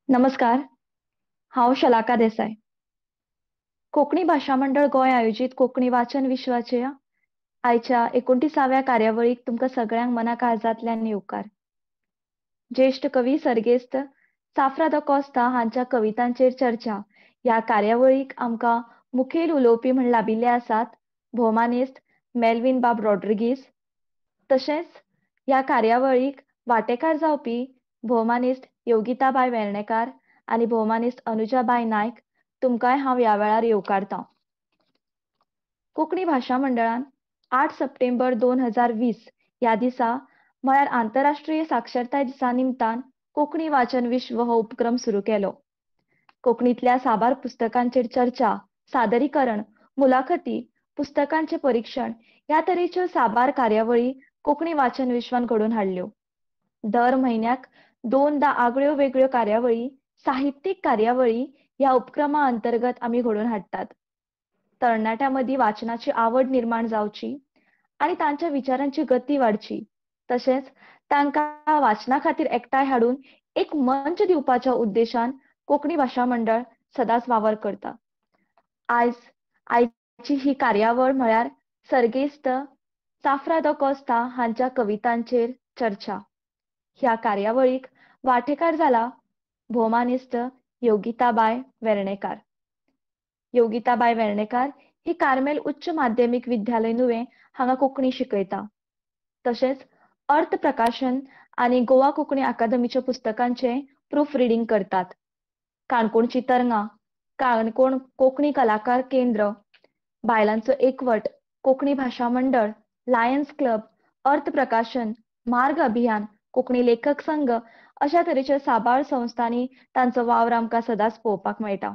नमस्कार, हांव शलाका देसाय. कोंकणी भाशा मंडळ गोंय आयोजीत कोंकणी वाचन विश्वाच्या आयच्या 29व्या कार्यावळीक तुमकां सगळ्यांक मना काळजांतल्यान येवकार. ज्येश्ठ कवी सर्गेस्त चाफ्रा the Costa हांच्या कवितांचेर चर्चा ह्या कार्यावळीक आमकां मुखेल उलोवपी म्हण लाबिल्ले आसात भोवमानेस्त मेल्विन बाब रॉड्रिगीस, तशेंच ह्या कार्यावळीक वांटेकार जावपी भोवमानेस्त योगिताबाय वेर्णेकार आनी भोवमानेस्त अनुजाबाय नायक, तुमकांय हांव ह्या वेळार येवकारतां. कोंकणी भाशा मंडळान 8 सप्टेंबर 2020 ह्या दिसा म्हळ्यार आंतरराष्ट्रीय साक्षरताय दिसा निमतान कोंकणी वाचन विश्व हो उपक्रम सुरू केलो. कोंकणीतल्या साबार पुस्तकांचेर चर्चा, सादरीकरण, मुलाखती, पुस्तकांचे परिक्षण ह्या तरेच्यो साबार कार्यावळी कोंकणी वाचन विश्वान घडोवन हाडल्यो. दर म्हयन्याक 2दा आगळ्यो वेगळ्यो कार्यावळी, साहित्यीक कार्यावळी ह्या उपक्रमा अंतर्गत आमी घडोवन हाडटात. तरणाट्यां मदीं वाचनाची आवड निर्माण जावची आनी तांच्या विचारांची गती वाडची, तशेंच तांकां वाचना खातीर एकठांय हाडून एक मंच दिवपाच्या उद्देशान कोंकणी भाशा मंडळ सदांच वावर करता. आयची ही कार्यावळ म्हळ्यार सर्गेस्त चाफ्रा the Costa हांच्या कवितांचेर चर्चा. ह्या कार्यावळीक वांटेकार जाला भोवमानेस्त योगिताबाय वेर्णेकार. योगिताबाय वेर्णेकार ही कार्मेल उच्च माध्यमीक विद्यालय नुवें हांगा कोंकणी शिकयता, तशेंच अर्थ प्रकाशन आनी गोवा कोंकणी अकादमीच्या पुस्तकांचे प्रूफ रिडींग करतात. काणकोणची तरंगां, काणकोण कोंकणी कलाकार केंद्र, बायलांचो एकवट, कोंकणी भाशा मंडळ, लायन्स क्लब, अर्थ प्रकाशन, मार्ग अभियान, कोंकणी लेखक संघ अशा तरेच्या साबार संस्थांनी तांचो वावर आमकां सदांच पळोवपाक मेळटा.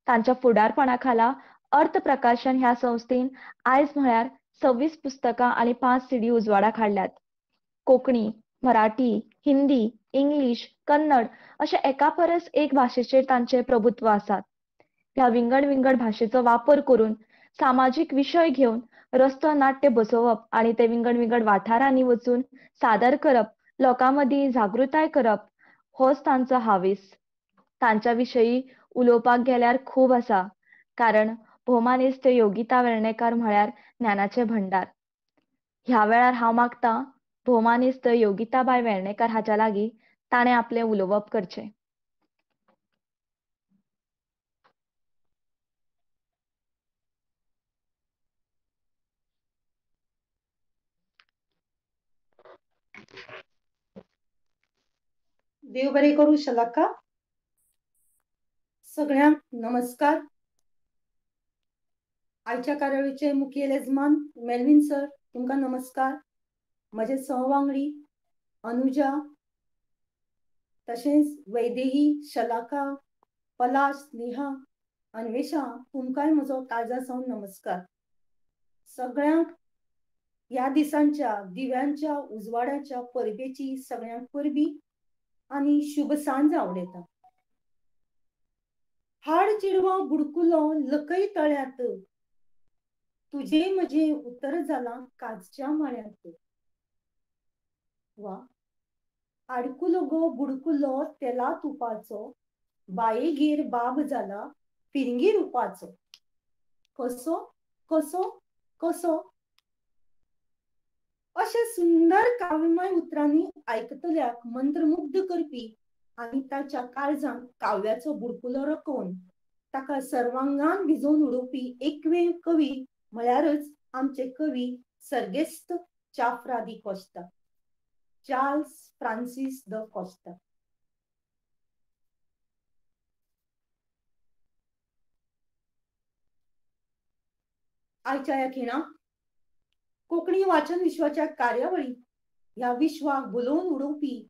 तांच्या फुडारपणा खाला अर्थ प्रकाशन ह्या संस्थेन आयज म्हळ्यार 26 पुस्तकां आनी 5 CD उजवाडाक हाडल्यात. कोंकणी, मराठी, हिंदी, इंग्लीश, कन्नड अशे एका परस एक भाशेचेर तांचे प्रभुत्व आसात. ह्या विंगड विंगड भाशेचो वापर करून सामाजीक विशय घेवन रस्तो नाट्य बसोवप आनी ते विंगड विंगड वाठारांनी वचून सादर करप, लोकां मदीं जागृताय करप होच तांचो हावेस. तांच्या विशयी उलोवपाक गेल्यार खूब आसा, कारण भोवमानेस्त योगिता वेर्णेकार म्हळ्यार ज्ञानाचे भंडार. ह्या वेळार हांव मागतां भोवमानेस्त योगिताबाय वेर्णेकार हाच्या लागीं ताणें आपलें उलोवप करचें. देव बरें करूं शलाका. सगळ्यांक नमस्कार. आयच्या कार्यावळीचे मुखेल येजमान मेल्विन सर, तुमकां नमस्कार. म्हजे सहवांगडी अनुजा, तशेंच वैदेही, शलाका, पलाश, स्नेहा, अन्वेषा, तुमकांय म्हजो काळजा सावन नमस्कार. सगळ्यांक ह्या दिसांच्या दिव्यांच्या उजवाडाच्या परबेची सगळ्यांक परबी आनी शुभ सांज आवडयता. हाड चेडवा बुडकुलो लकय तळ्यांत, तुजे म्हजे उतर जाला काजच्या माळ्यांत. वा आडकुलो गो बुडकुलो तेला तुपाचो, बायेगेर बाब जाला फिरंगी रुपाचो. कसो कसो कसो. अशे सुंदर काव्यमय उतरांनी आयकतल्याक मंत्रमुग्ध करपी आनी ताच्या काळजांत काव्याचो बुडकुलो रकोवन ताका सर्वांगान भिजोवन उडोवपी एकमेव कवी म्हळ्यारच आमचे कवी सर्गेस्त Chafra de Costa, Charles Francis de Costa. आयच्या ह्या खिणाक कोंकणी वाचन विश्वाच्या कार्यावळी ह्या विश्वाक भुलोवन उडोवपी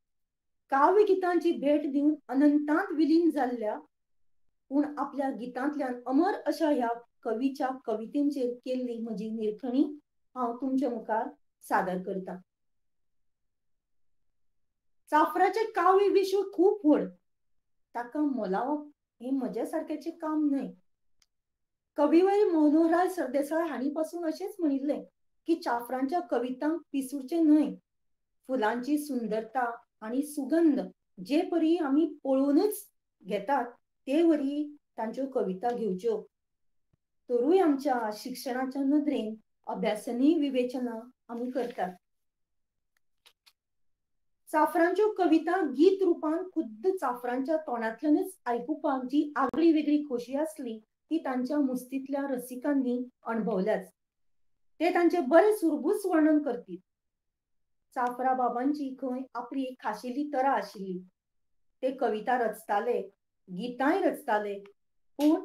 काव्य गितांची भेट दिवन अनंतांत विलीन जाल्ल्या पूण आपल्या गितांतल्यान अमर अशा ह्या कवीच्या कवितेंचेर केल्ली म्हजी निरखणी हांव तुमच्या मुखार सादर करता. चाफ्राचें काव्य विश्व खूब व्हड, ताका मोलावप हें म्हज्या सारक्याचें काम न्हय. कविवर मनोहरराय सरदेसाय हांणी पासून अशेंच म्हणिल्लें की चाफ्रांच्या कवितांक पिसुडचें न्हय. फुलांची सुंदरता आनी सुगंध जे परी आमी पळोवनच घेतात ते वरी तांच्यो कविता घेवच्यो. तरूय आमच्या शिक्षणाच्या नदरेन अभ्यासनीय विवेचना आमी करतात. चाफ्रांच्यो कविता गीत रुपान खुद्द चाफ्रांच्या तोंडांतल्यानच आयकुपाक जी आगळी वेगळी खोशी आसली ती तांच्या मुस्तींतल्या रसिकांनी अणभवल्याच. ते तांचे बरे सुरबूस वर्णन करतीत. चाफ्रा बाबांची खंय आपली एक खाशेली तरा आशिल्ली. ते कविता रचताले, गितांय रचताले, पूण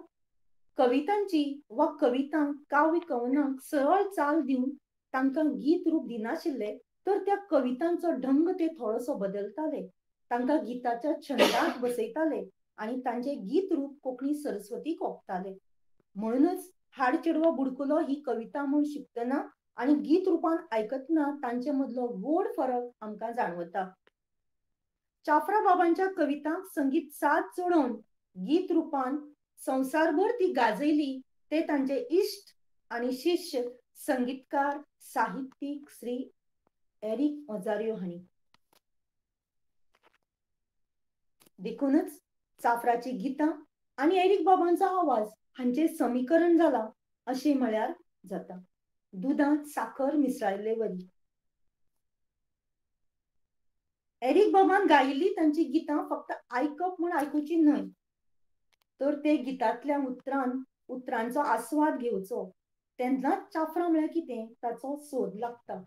कवितांची वा कवितांक काव्य कवनांक सरळ चाल दिवन तांकां गीत रूप दिनाशिल्ले, तर त्या कवितांचो ढंग ते थोडोसो बदलताले, तांकां गीताच्या छंदात बसयताले आनी तांचे गीत रूप कोंकणी सरस्वतीक ओंपताले. म्हणूनच हाड चेडवा बुडकुलो ही कविता म्हूण शिकतना आनी गीत रुपान आयकतना तांचे मदलो गोड फरक आमकां जाणवता. चाफ्रा बाबांच्या कवितांक संगीत साथ चडोवन गीत रुपान संवसारभर ती गाजयली ते तांचे इश्ट आनी शिष्य संगीतकार साहित्यीक श्री एरिक ओझारियो हांणी. देखूनच चाफ्राची गितां आनी एरिक बाबांचो आवाज हांचे समीकरण जाला अशें म्हळ्यार जाता. दुदांत साखर मिसळायल्ले वरी. एरिक बाबान गायिल्ली तांची गितां फक्त आयकप म्हूण आयकुची न्हय, तर ते गितांतल्या उतरांचो आस्वाद घेवचो. तेन्नाच चाफ्रा म्हळ्यार कितें ताचो सोद लागता.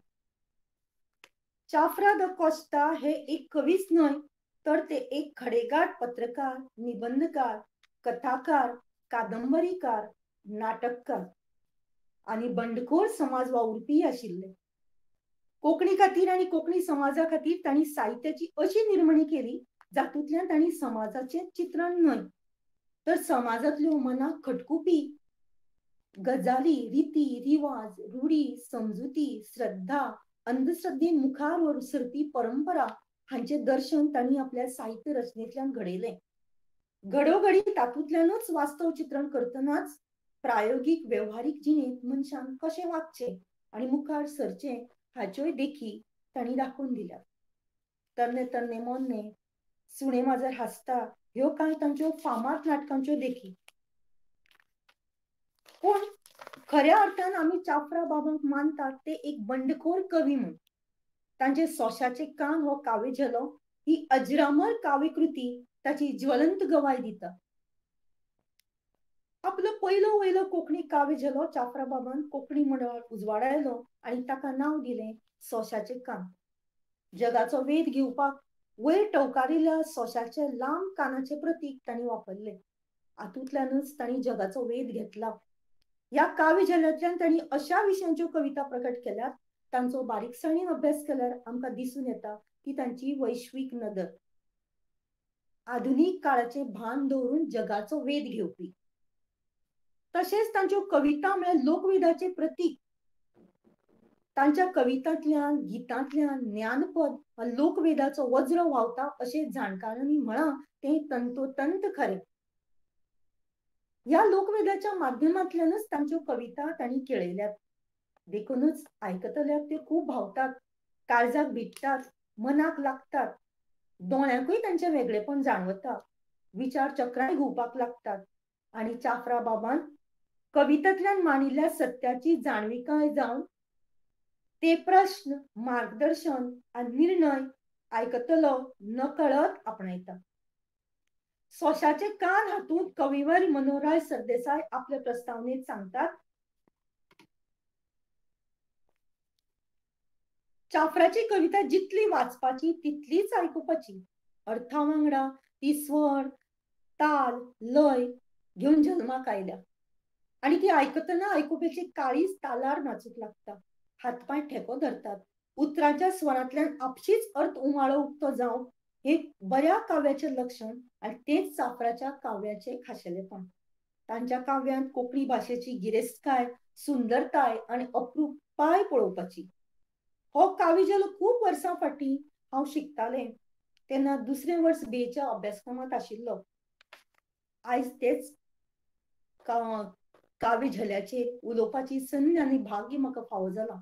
चाफ्रा the Costa हे एक कवीच न्हय, तर ते एक खडेगांठ पत्रकार, निबंधकार, कथाकार, कादंबरीकार, नाटककार आनी बंडखोर समाज वावुरपी आशिल्ले. कोंकणी खातीर आनी कोंकणी समाजा खातीर तांणी साहित्याची अशी निर्मणी केली जातूंतल्यान तांणी समाजाचें चित्रण न्हय तर समाजांतल्यो मनाक खटकुपी गजाली, रिती रिवाज, रूढी, समजुती, श्रद्धा, अंधश्रद्धेन मुखार सरपी परंपरा हांचें दर्शन तांणी आपल्या साहित्य रचनेंतल्यान घडयलें. घडोघडी तातूंतल्यानूच वास्तव चित्रण करतनाच प्रायोगीक वेव्हारीक जिणेंत मनशान कशें वागचें आनी मुखार सरचें हाच्योय देखी तांणी दाखोवन दिल्यात. तरणे तरणे मोन्ने, सुणे माजर हांसता ह्यो कांय तांच्यो फामाद नाटकांच्यो देखी. पूण खऱ्या अर्थान आमी चाफ्रा बाबांक मानतात ते एक बंडखोर कवी म्हूण. तांचे सोंशाचे कान हो काव्यझेलो ही अजरामर काव्यकृती ताची ज्वलंत गवाय दिता. आपलो पयलो वयलो कोंकणी काव्यझेलो चाफ्रा बाबान कोंकणी मंडळार उजवाडायलो आनी ताका नांव दिलें सोंशाचे कान. जगाचो वेध घेवपाक वयर टवकारिल्ल्या सोंशाचे लांब कानाचे प्रतीक तांणी वापरले. हातूंतल्यानच तांणी जगाचो वेध घेतला. ह्या काव्यझेल्यांतल्यान तांणी अशा विशयांच्यो कविता प्रकट केल्यात तांचो बारीकसाणीन अभ्यास केल्यार आमकां दिसून येता ती तांची वैश्वीक नदर, आधुनीक काळाचें भान दवरून जगाचो वेध घेवपी. तशेंच तांच्यो कविता म्हळ्यार लोकवेदाचें प्रतीक. तांच्या कवितांतल्यान, गितांतल्यान ज्ञानपद लोकवेदाचो वज्र व्हांवता अशें जाणकारांनी म्हळां तें तंतोतंत खरें. ह्या लोकवेदाच्या माध्यमांतल्यानच तांच्यो कविता तांणी केळयल्यात. देखूनच आयकतल्याक त्यो खूब भावतात, काळजाक भिडटात, मनाक लागतात, दोळ्यांकूय तांचें वेगळेपण जाणवता, विचार चक्रांय घुंवपाक लागतात. आनी चाफ्रा बाबान कवितांतल्यान मांडिल्ल्या सत्याची जाणविकाय जावन ते प्रश्न, मार्गदर्शन आनी निर्णय आयकतलो नकळत आपणायता. सोंशाचे कान हातूंत कविवर मनोहरराय सरदेसाय आपले प्रस्तावनेत सांगतात, चाफ्राची कविता जितली वाचपाची तितलीच आयकुपाची. अर्था वांगडा ती स्वर, ताल, लय घेवन जल्माक आयल्या आनी ती आयकतना आयकुप्याची काळीज तालार नाचूंक लागता, हातपांय ठेको धरतात. उतरांच्या स्वरांतल्यान आपशीच अर्थ उमाळो उक्तो जावप हे बऱ्या काव्याचें लक्षण आनी तेच चाफ्राच्या काव्याचें खाशेलेपण. तांच्या काव्यांत कोंकणी भाशेची गिरेस्तकाय, सुंदरताय आनी अप्रुपाय पळोवपाची. हो काव्यझेलो खूब वर्सां फाटीं हांव शिकतालें तेन्ना दुसरें वर्स बीएच्या अभ्यासक्रमांत आशिल्लो. आयज तेच काव्यझेल्याचेर उलोवपाची संद आनी भाग्य म्हाका फावो जाला.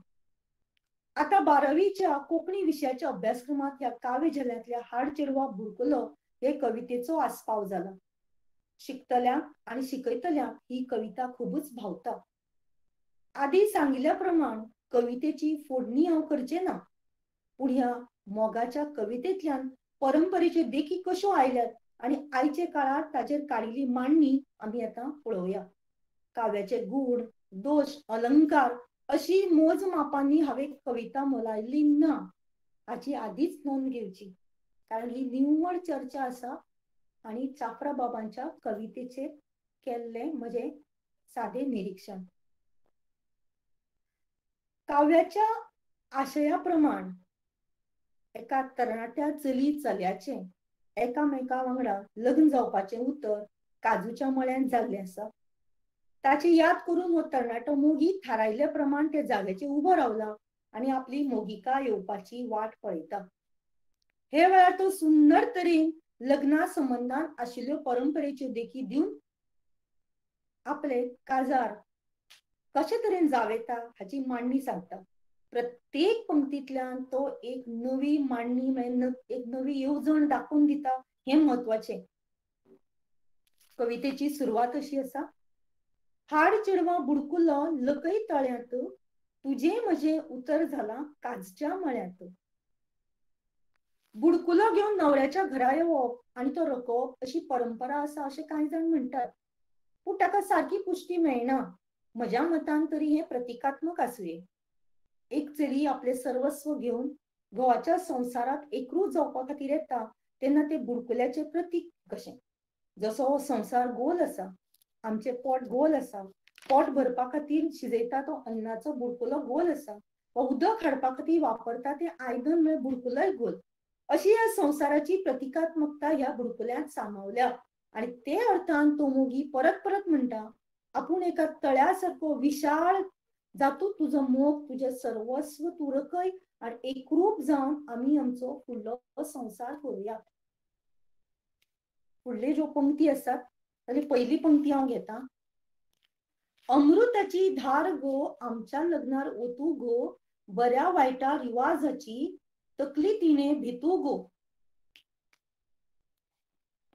आतां बारावीच्या कोंकणी विशयाच्या अभ्यासक्रमांत ह्या काव्यझेल्यांतल्या हाड चेडवा बुडकुलो हे कवितेचो आस्पाव जाला. शिकतल्यांक आनी शिकयतल्यांक ही कविता खुबूच भावता. आदी सांगिल्ल्या प्रमाण कवितेची फोडणी हांव करचें ना, पूण ह्या मोगाच्या कवितेंतल्यान परंपरेच्यो देखी कश्यो आयल्यात आनी आयचे काळार ताचेर काडिल्ली मांडणी आमी आतां पळोवया. काव्याचे गूण, दोश, अलंकार अशी मोजमापांनी हांवें कविता मोलायली ना हाची आदीच नोंद घेवची, कारण ही निव्वळ चर्चा आसा आनी चाफ्रा बाबांच्या कवितेचेर केल्लें म्हजें सादें निरीक्षण. काव्याच्या आशया प्रमाण एका तरणाट्या चली चल्याचें एकामेका वांगडा लग्न जावपाचें उतर काजूच्या मळ्यांत जाल्लें आसा. ताची याद करून हो तरणाटो मोगी थारायल्ल्या प्रमाण त्या जाग्याचेर उबो रावला आनी आपली मोगिका येवपाची वाट पळयता. हे वेळार तो सुंदर तरेन लग्ना संबंदान आशिल्ल्यो परंपरेच्यो देखी दिवन आपले काजार कशे तरेन जावं येता हाची मांडणी सांगता. प्रत्येक पंक्तींतल्यान तो एक नवी मांडणी म्हळ्यार एक नवी येवजण दाखोवन दिता हें म्हत्वाचें. कवितेची सुरवात अशी आसा. हाड चेडवां बुडकुलो लकय तळ्यांत, तुजें म्हजें उतर जालां काजच्या मळ्यांत. बुडकुलो घेवन न्हवऱ्याच्या घरा येवप आनी तो रकोवप अशी परंपरा आसा अशें कांय जाण म्हणटात, पूण ताका सारकी पुष्टी मेळना. म्हज्या मतान तरी हें प्रतिकात्मक आसुये. एक चली आपलें सर्वस्व घेवन घोवाच्या संवसारांत एकरूप जावपा खातीर येता तेन्ना ते बुडकुल्याचें प्रतीक कशें. जसो हो संवसार गोल आसा, आमचें पोट गोल आसा, पोट भरपा खातीर शिजयता तो अन्नाचो बुडकुलो गोल आसा, वा उदक हाडपा खातीर वापरता तें आयदन म्हळ्यार बुडकुलोय गोल, अशी ह्या संवसाराची प्रतिकात्मकता ह्या बुडकुल्यांत सामावल्या. आनी ते अर्थान तो मोगी परत परत म्हणटा, आपूण एका तळ्या सारको विशाळ जातूंत तुजो मोग, तुजें सर्वस्व तूं रकय आनी एकरूप जावन आमी आमचो फुडलो संवसार करुया. फुडले ज्यो पंक्ती आसात ताची पयली पंक्ती हांव घेता. अमृताची धार गो आमच्या लग्नार ओतू गो, बऱ्या वायटा रिवाजाची तकली तिणे भितू गो.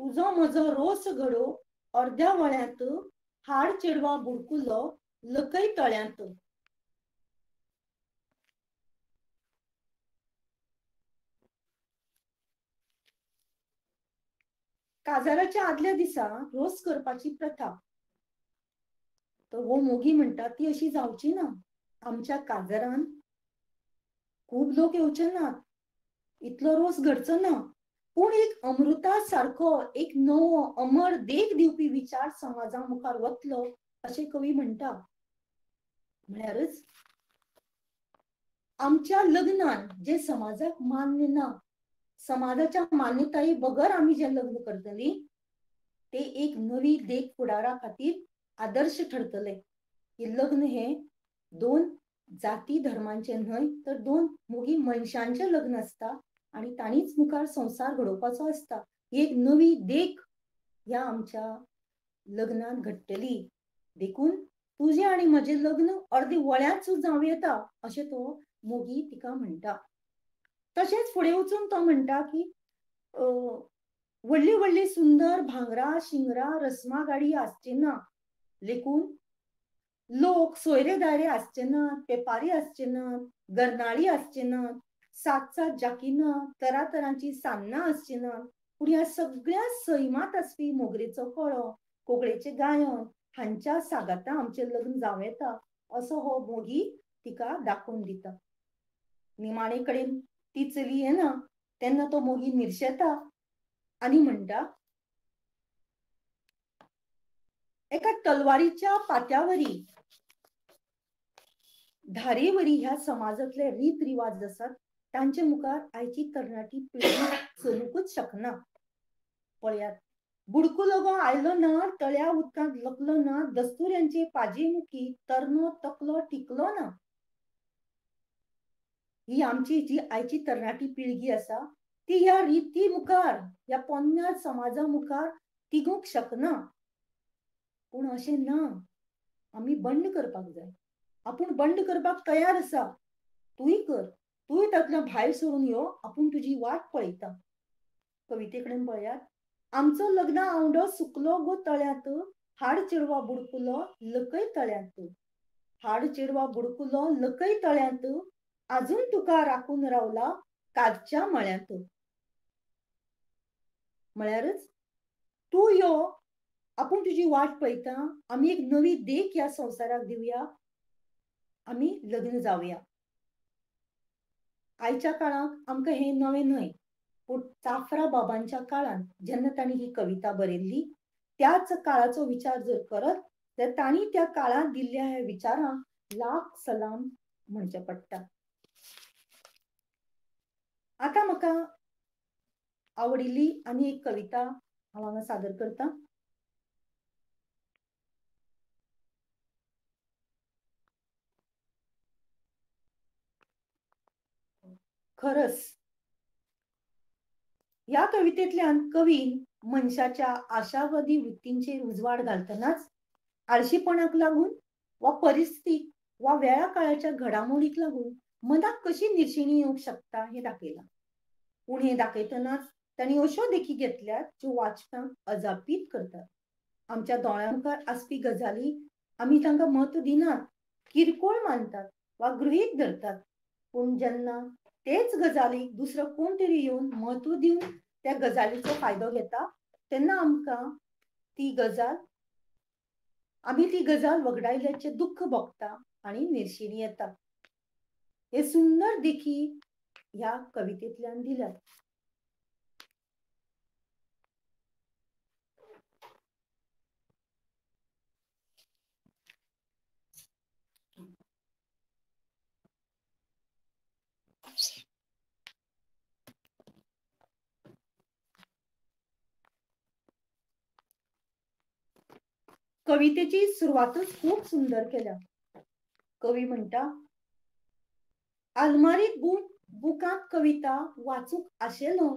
तुजो म्हजो रोस घडो अर्द्या वळ्यांत, हाड चेडवा बुडकुलो लकय तळ्यांत. काजाराच्या आदल्या दिसा रोस करपाची प्रथा, तर हो मोगी म्हणटा ती अशी जावची ना. आमच्या काजारान खूब लोक येवचे नात, इतलो रोस घडचो ना, पूण एक अमृता सारको एक नवो अमर देख दिवपी विचार समाजा मुखार वतलो अशें कवी म्हणटा. म्हळ्यारच आमच्या लग्नान जे समाजाक मान्य ना, समाजाच्या मान्यताये बगर आमी जें लग्न करतली ते एक नवी देख फुडारा खातीर आदर्श ठरतले. की लग्न हें दोन जाती धर्मांचें न्हय तर दोन मोगी मनशांचें लग्न आसता आनी तांणीच मुखार संवसार घडोवपाचो आसता. ही एक नवी देख ह्या आमच्या लग्नान घडटली. देखून तुजें आनी म्हजें लग्न अर्दे वळ्यांत सुद्दां जावं येता अशें तो मोगी तिका म्हणटा. तशेंच फुडें वचून तो म्हणटा की व्हडली व्हडली सुंदर भांगरा शिंगरा रस्मा गाडी आसची ना, लेकून लोक सोयरे दायरे आसचे नात, पेपारी आसचे नात, गरनाळी आसचे नात, सात सात जाकिनां, तरातरांची सान्नां आसची नात, पूण ह्या सगळ्या सैमांत आसपी मोगरेचो कळो, कोगळेचें गायन हांच्या सागाता आमचें लग्न जावं येता असो हो मोगी तिका दाखोवन दिता. निमाणे कडेन ती चली येना तेन्ना तो मोगी निर्शेता आनी म्हणटा, एका तलवारीच्या पात्यावरी धारेवरी ह्या समाजांतले रीत रिवाज आसात तांचे मुखार आयची तरणाटी पिळगी चलूंकच शकना. पळयात, बुडकुलो गो आयलो ना, तळ्या उदकांत लकलो ना, दस्तुऱ्यांचे पाजेमुखी तरनो तकलो टिकलो ना. ही आमची जी आयची तरणाटी पिळगी आसा ती ह्या रिती मुखार, ह्या पोन्न्या समाजा मुखार तिगूंक शकना. पूण अशें ना, आमी बंड करपाक जाय. आपूण बंड करपाक तयार आसा, तूंय कर, तूंय तातूंतल्यान भायर सरून यो, आपूण तुजी वाट पळयता. कविते कडेन पळयात. आमचो लग्न आवंडो सुकलो गो तळ्यांत, हाड चेडवा बुडकुलो लकय तळ्यांत, हाड चेडवा बुडकुलो लकय तळ्यांत, आजून तुका राखून रावला काजच्या मळ्यांत. म्हळ्यारच तूं यो, आपूण तुजी वाट पळयता, आमी एक नवी देख ह्या संवसाराक दिवया, आमी लग्न जावया. आयच्या काळाक आमकां हें नवें न्हय, पूण चाफ्रा बाबांच्या काळांत जेन्ना तांणी ही कविता बरयल्ली त्याच काळाचो विचार जर करत तर तांणी त्या काळांत दिल्ल्या ह्या विचारांक लाख सलाम म्हणचें पडटा. आतां म्हाका आवडिल्ली आनी एक कविता हांव हांगा सादर करता. खरस. ह्या कवितेंतल्यान कवीन मनशाच्या आशावादी वृत्तींचेर उजवाड घालतनाच आळशीपणाक लागून वा परिस्थितीक वा वेळा काळाच्या घडामोडीक लागून मनाक कशी निर्शेणी येवंक शकता हें दाखयलां. पूण हें दाखयतनाच तांणी अश्यो देखी घेतल्यात ज्यो वाचप्यांक अजापीत करतात. आमच्या दोळ्यां मुखार आसपी गजाली आमी तांकां म्हत्व दिनात, किरकोळ मानतात वा गृहीत धरतात. पूण जेन्ना तेच गजालीक दुसरो कोण तरी येवन म्हत्व दिवन त्या गजालीचो फायदो घेता तेन्ना आमकां ती गजाल, आमी ती गजाल वगडायल्याचें दुख्ख भोगता आनी निर्शेणी येता. हे सुंदर देखी ह्या कवितेंतल्यान दिल्यात. कवितेची सुरवातच खूब सुंदर केल्या. कवी म्हणटा, आलमारीत बुकांत कविता वाचूंक आशेलो,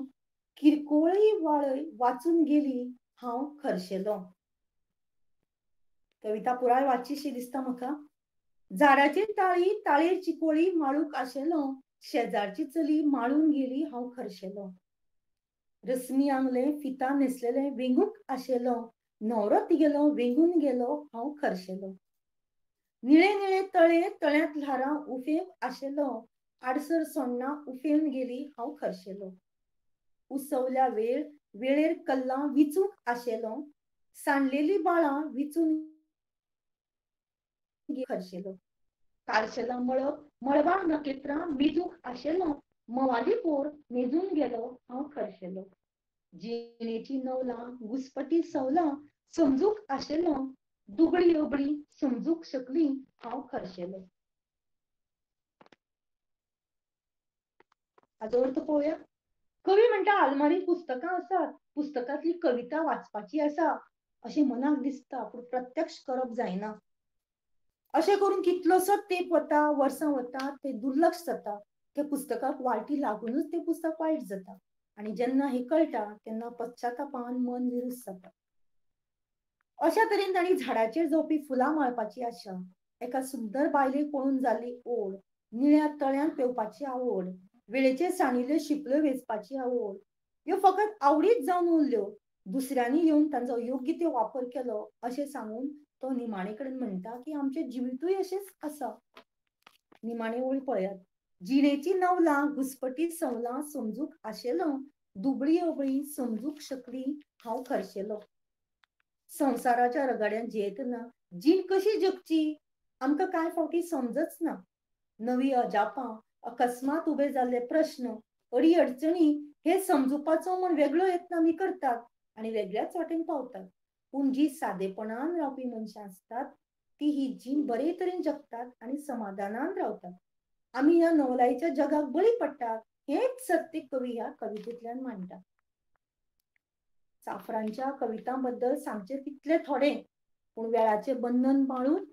किरकोळी वाळय वाचून गेली हांव खरशेलो. कविता पुराय वाचीशी दिसता म्हाका. झाडाचेर ताळी ताळेर चिकोळी माळूंक आशेलो, शेजारची चली माळून गेली हांव खरशेलो. रस्मी आंगले फिता न्हेसलेले वेंगूंक आशेलो, न्हवरो तिगेलो वेंगून गेलो हांव खरशेलो. निळे निळे तळे तळ्यांत ल्हारां उफेवंक आशेलो, आडसर सोण्णां उफेवन गेली हांव खरशेलो. उसवल्या वेळ वेळेर कल्लां विचूंक आशेलो, सांडलेली बाळां विचून खरशेलो. कारशेलां मळब मळबां नखेत्रां मेजूंक आशेलो, मवाली पोर मेजून गेलो हांव खरशेलो. जिणेची नवलां घुसपटी सवलां समजूंक आशेलो, दुबळी अबळी समजूंक शकली हांव खरशेलो. हाचो अर्थ पळोवया. कवी म्हणटा आलमारीत पुस्तकां आसात, पुस्तकांतली कविता वाचपाची आसा अशें मनाक दिसता, पूण प्रत्यक्ष करप जायना. अशें करून कितलोसो तेंप वता, वर्सां वता, ते दुर्लक्ष जाता. त्या पुस्तकाक वाळटी लागूनच तें पुस्तक वायट जाता आनी जेन्ना हें कळटा तेन्ना पश्चातापान मन निरुस जाता. अशा तरेन तांणी झाडाचेर जावपी फुलां माळपाची आशा, एका सुंदर बायलेक पळोवन जाल्ली ओड, निळ्या तळ्यांत पेंवपाची आवड, वेळेचेर सांडिल्ल्यो शिंपल्यो वेंचपाची आवड, ह्यो फकत आवडीच जावन उरल्यो. दुसऱ्यांनी येवन तांचो योग्य त्यो वापर केलो अशें सांगून तो निमाणे कडेन म्हणटा की आमचें जिवितूय अशेंच आसा. निमाणे ओळी पळयात. जिणेची नवलां घुसपटी सवलां समजूंक आशेलो, दुबळी अबळी समजूंक शकली हांव खरशेलो. संवसाराच्या रगाड्यान जियेतना जीण कशी जगची आमकां कांय फावटी समजच ना. नवी अजापां, अकस्मात उबे जाल्ले प्रश्न, अडी अडचणी हे समजुपाचो म्हूण वेगळो यत्न आमी करतात आनी वेगळ्याच वाटेन पावतात. पूण जी सादेपणान रावपी मनशां आसतात ती ही जीण बरे तरेन जगतात आनी समाधानान रावतात. आमी ह्या नवलाईच्या जगाक बळी पडटात हेच सत्य कवी ह्या कवितेंतल्यान मांडटा. चाफ्रांच्या कवितां बद्दल सांगचें तितलें थोडें, पूण वेळाचें बंधन पाळून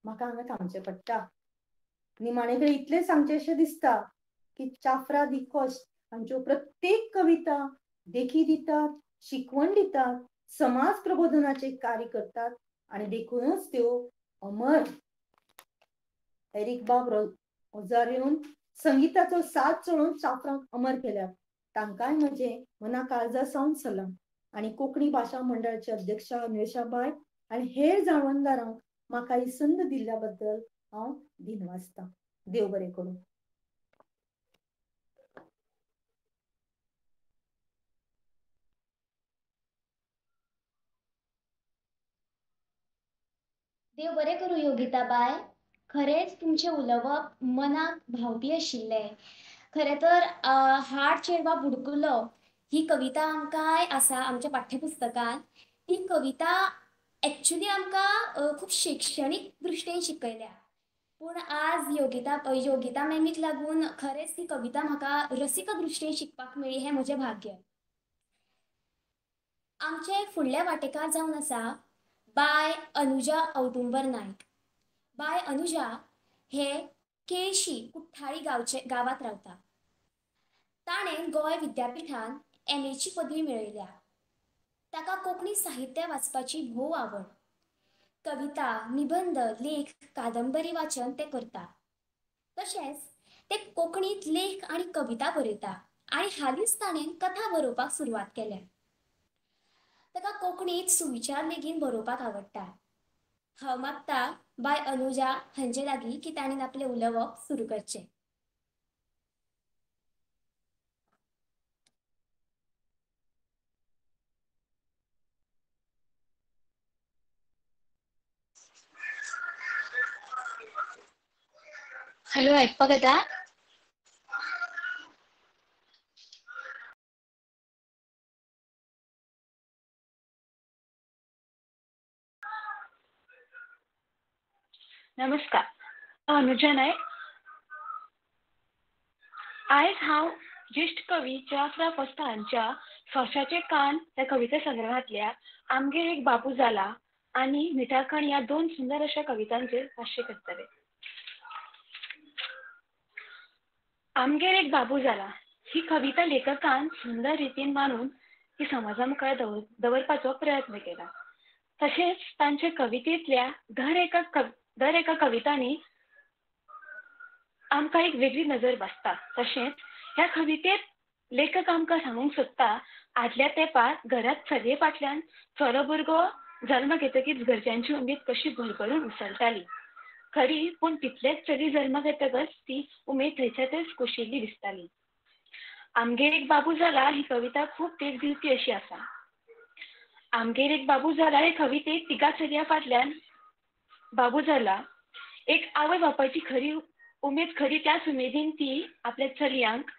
म्हाका हांगा थांबचें पडटा. निमाणे कडेन इतलें सांगचें अशें दिसता की चाफ्रा दिकोश हांच्यो प्रत्येक कविता देखी दितात, शिकवण दितात, समाज प्रबोधनाचें कार्य करतात आनी देखूनच त्यो अमर. एरिक बाब रोजारियोन संगीताचो साथ चलोवन चाफ्रांक अमर केल्यात. तांकांय म्हजें मना काळजा सावन सलाम. आनी कोंकणी भाशा मंडळाचे अध्यक्षा अन्वेषाबाय आनी हेर जाळवणदारांक म्हाका ही संद दिल्ल्या बद्दल हांव दिनवासतां. देव बरें करूं. देव बरें करूं योगिताबाय. खरेंच तुमचें उलोवप मनाक भावपी आशिल्लें. खरें तर हाड चेडवा बुडकुलो ही कविता आमकांय आसा आमच्या पाठ्यपुस्तकांत. ती कविता एक्चुली आमकां खूब शिक्षणीक दृश्टीन शिकयल्या, पूण आज योगिता मॅमीक लागून खरेंच ती कविता म्हाका रसिक दृश्टीन शिकपाक मेळ्ळी, हें म्हजें भाग्य. आमचे फुडले वांटेकार जावन आसा बाय अनुजा औदुंबर नायक. बाय अनुजा हे केळशी कुठ्ठाळी गांवांत रावता. ताणें गोंय विद्यापिठान एमएची पदवी मेळयल्या. ताका कोंकणी साहित्य वाचपाची भोव आवड. कविता, निबंद, लेख, कादंबरी वाचन ते करता. तशेंच ते कोंकणींत लेख आनी कविता बरयता आनी हालींच ताणें कथा बरोवपाक सुरवात केल्या. ताका कोंकणींत सुविचार लेगीत बरोवपाक आवडटा. हांव मागता बाय अनुजा हांचे लागीं की ताणें आपलें उलोवप सुरू करचें. हॅलो, आयकपाक येता? नमस्कार, हांव अनुजा नायक. आयज हांव ज्येश्ठ कवी ज्याफ्रा कोस्ता हांच्या सोंशाचे कान ह्या कविता संग्रहांतल्या आमगेर एक बाबू जाला आनी मिठाकण ह्या दोन सुंदर अशा कवितांचेर भाश्य करतले. आमगेर एक बाबू जाला ही कविता लेखकान सुंदर रितीन मांडून ती समाजा मुखार दवरपाचो प्रयत्न केला. तशेंच तांचे कवितेंतल्या दर एका कवितांनी आमकां एक वेगळी नजर बसता. तशेंच ह्या कवितेंत लेखक आमकां सांगूंक सोदता, आदल्या तेंपार घरांत चलये फाटल्यान चलो भुरगो जल्म घेतकीच घरच्यांची उमेद कशी भरभरून उसळटाली खरी, पूण तितलेच चली जल्माक येतकच ती उमेद थंयच्या थंयच कुशिल्ली दिसताली. आमगेर एक बाबू जाला ही कविता खूब देख दिवपी अशी आसा. आमगेर एक बाबू जाला हे कवितेंत तिगा चलया फाटल्यान बाबू जाला एक आवय बापायची खरी उमेद खरी त्याच उमेदीन ती आपल्या चलयांक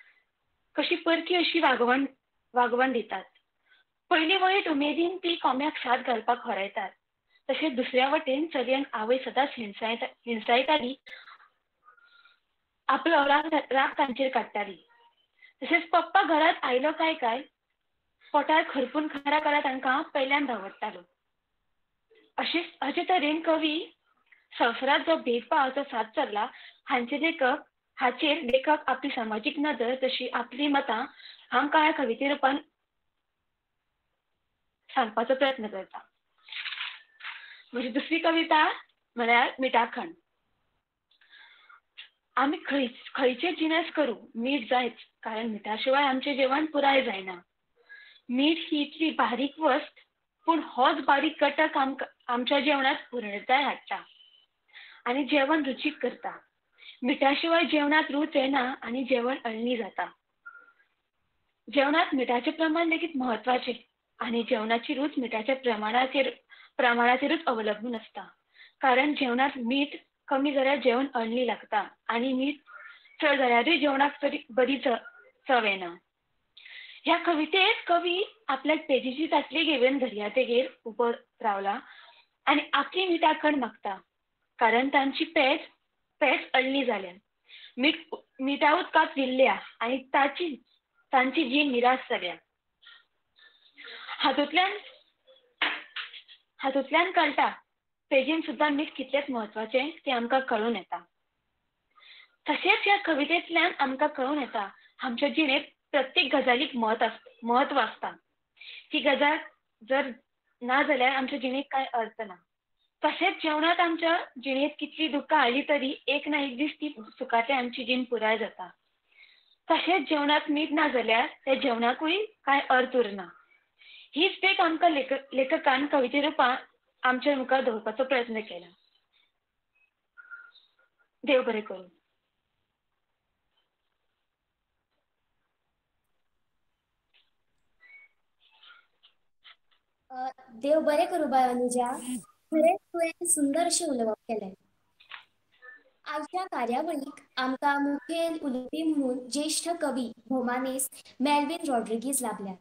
कशी परकी अशी वागवण दितात. पयली वयर उमेदीन ती कोंब्याक साद घालपाक होरायतात. तशेंच दुसऱ्या वटेन चलयांक आवय सदांच हिणसायताली, आपलो राग तांचेर काडटाली. तशेंच पप्पा घरांत आयलो काय काय पोटार खरपून खरा खरा तांकां पेल्यान धांवडटालो. अशे तरेन कवी संवसारांत जो भेदभावाचो साद चल्ला हाचेर लेखक आपली समाजीक नदर तशी आपली मतां आमकां ह्या कविते रुपान सांगपाचो प्रयत्न करता. म्हजी दुसरी कविता म्हळ्यार मिठाखण. आमी खंयचे जिनस करूं मीठ जायच, कारण मिठा शिवाय आमचें जेवण पुराय जायना. मीठ ही इतली बारीक वस्त, पूण होच बारीक घटक आमच्या जेवणांत पुर्णताय हाडटा आनी जेवण रुचीक करता. मिठा शिवाय जेवणांत रूच येना आनी जेवण अळणी जाता. जेवणांत मिठाचें प्रमाण लेगीत म्हत्वाचें आनी जेवणाची रूच मिठाच्या प्रमाणाचेरूच अवलंबून आसता. कारण जेवणांत मीठ कमी जाल्यार जेवण अळणी लागता आनी मीठ चड जाल्यारूय जेवणाक बरी चव येना. ह्या कवितेंत कवी आपल्याक पेजेची ताटली घेवन दर्यादेगेर उबो रावला आनी आपली मिठाकण मागता, कारण तांची पेज अळणी जाल्या, मिठा उदकांत विरल्या आनी तांची जीण निराश जाल्या. हातूंतल्यान कळटा पेजेन सुद्दां मीठ कितलेंच म्हत्वाचें तें आमकां कळून येता. तशेंच ह्या कवितेंतल्यान आमकां कळून येता आमच्या जिणेंत प्रत्येक गजालीक म्हत्व आसता. ती गजाल जर ना जाल्यार आमच्या जिणेक कांय अर्थ ना. तशेंच जेवणांत आमच्या जिणेंत कितली दुख्खां आयली तरी एक ना एक दीस ती सुखांतल्यान आमची जीण पुराय जाता. तशेंच जेवणांत मीठ ना जाल्यार त्या जेवणाकूय कांय अर्थ उरना. हीच देख आमकां लेखकान कविते रुपान आमच्या मुखार दवरपाचो प्रयत्न केला. देव बरें करूं. देव बरें करूं बाय अनुजा, खरेंच तुवें सुंदर अशें उलोवप केलें. आयच्या कार्यावळीक आमकां मुखेल उलोवपी म्हणून ज्येश्ठ कवी भोवमानेस्त मेल्विन रॉड्रिगीज लाभल्यात.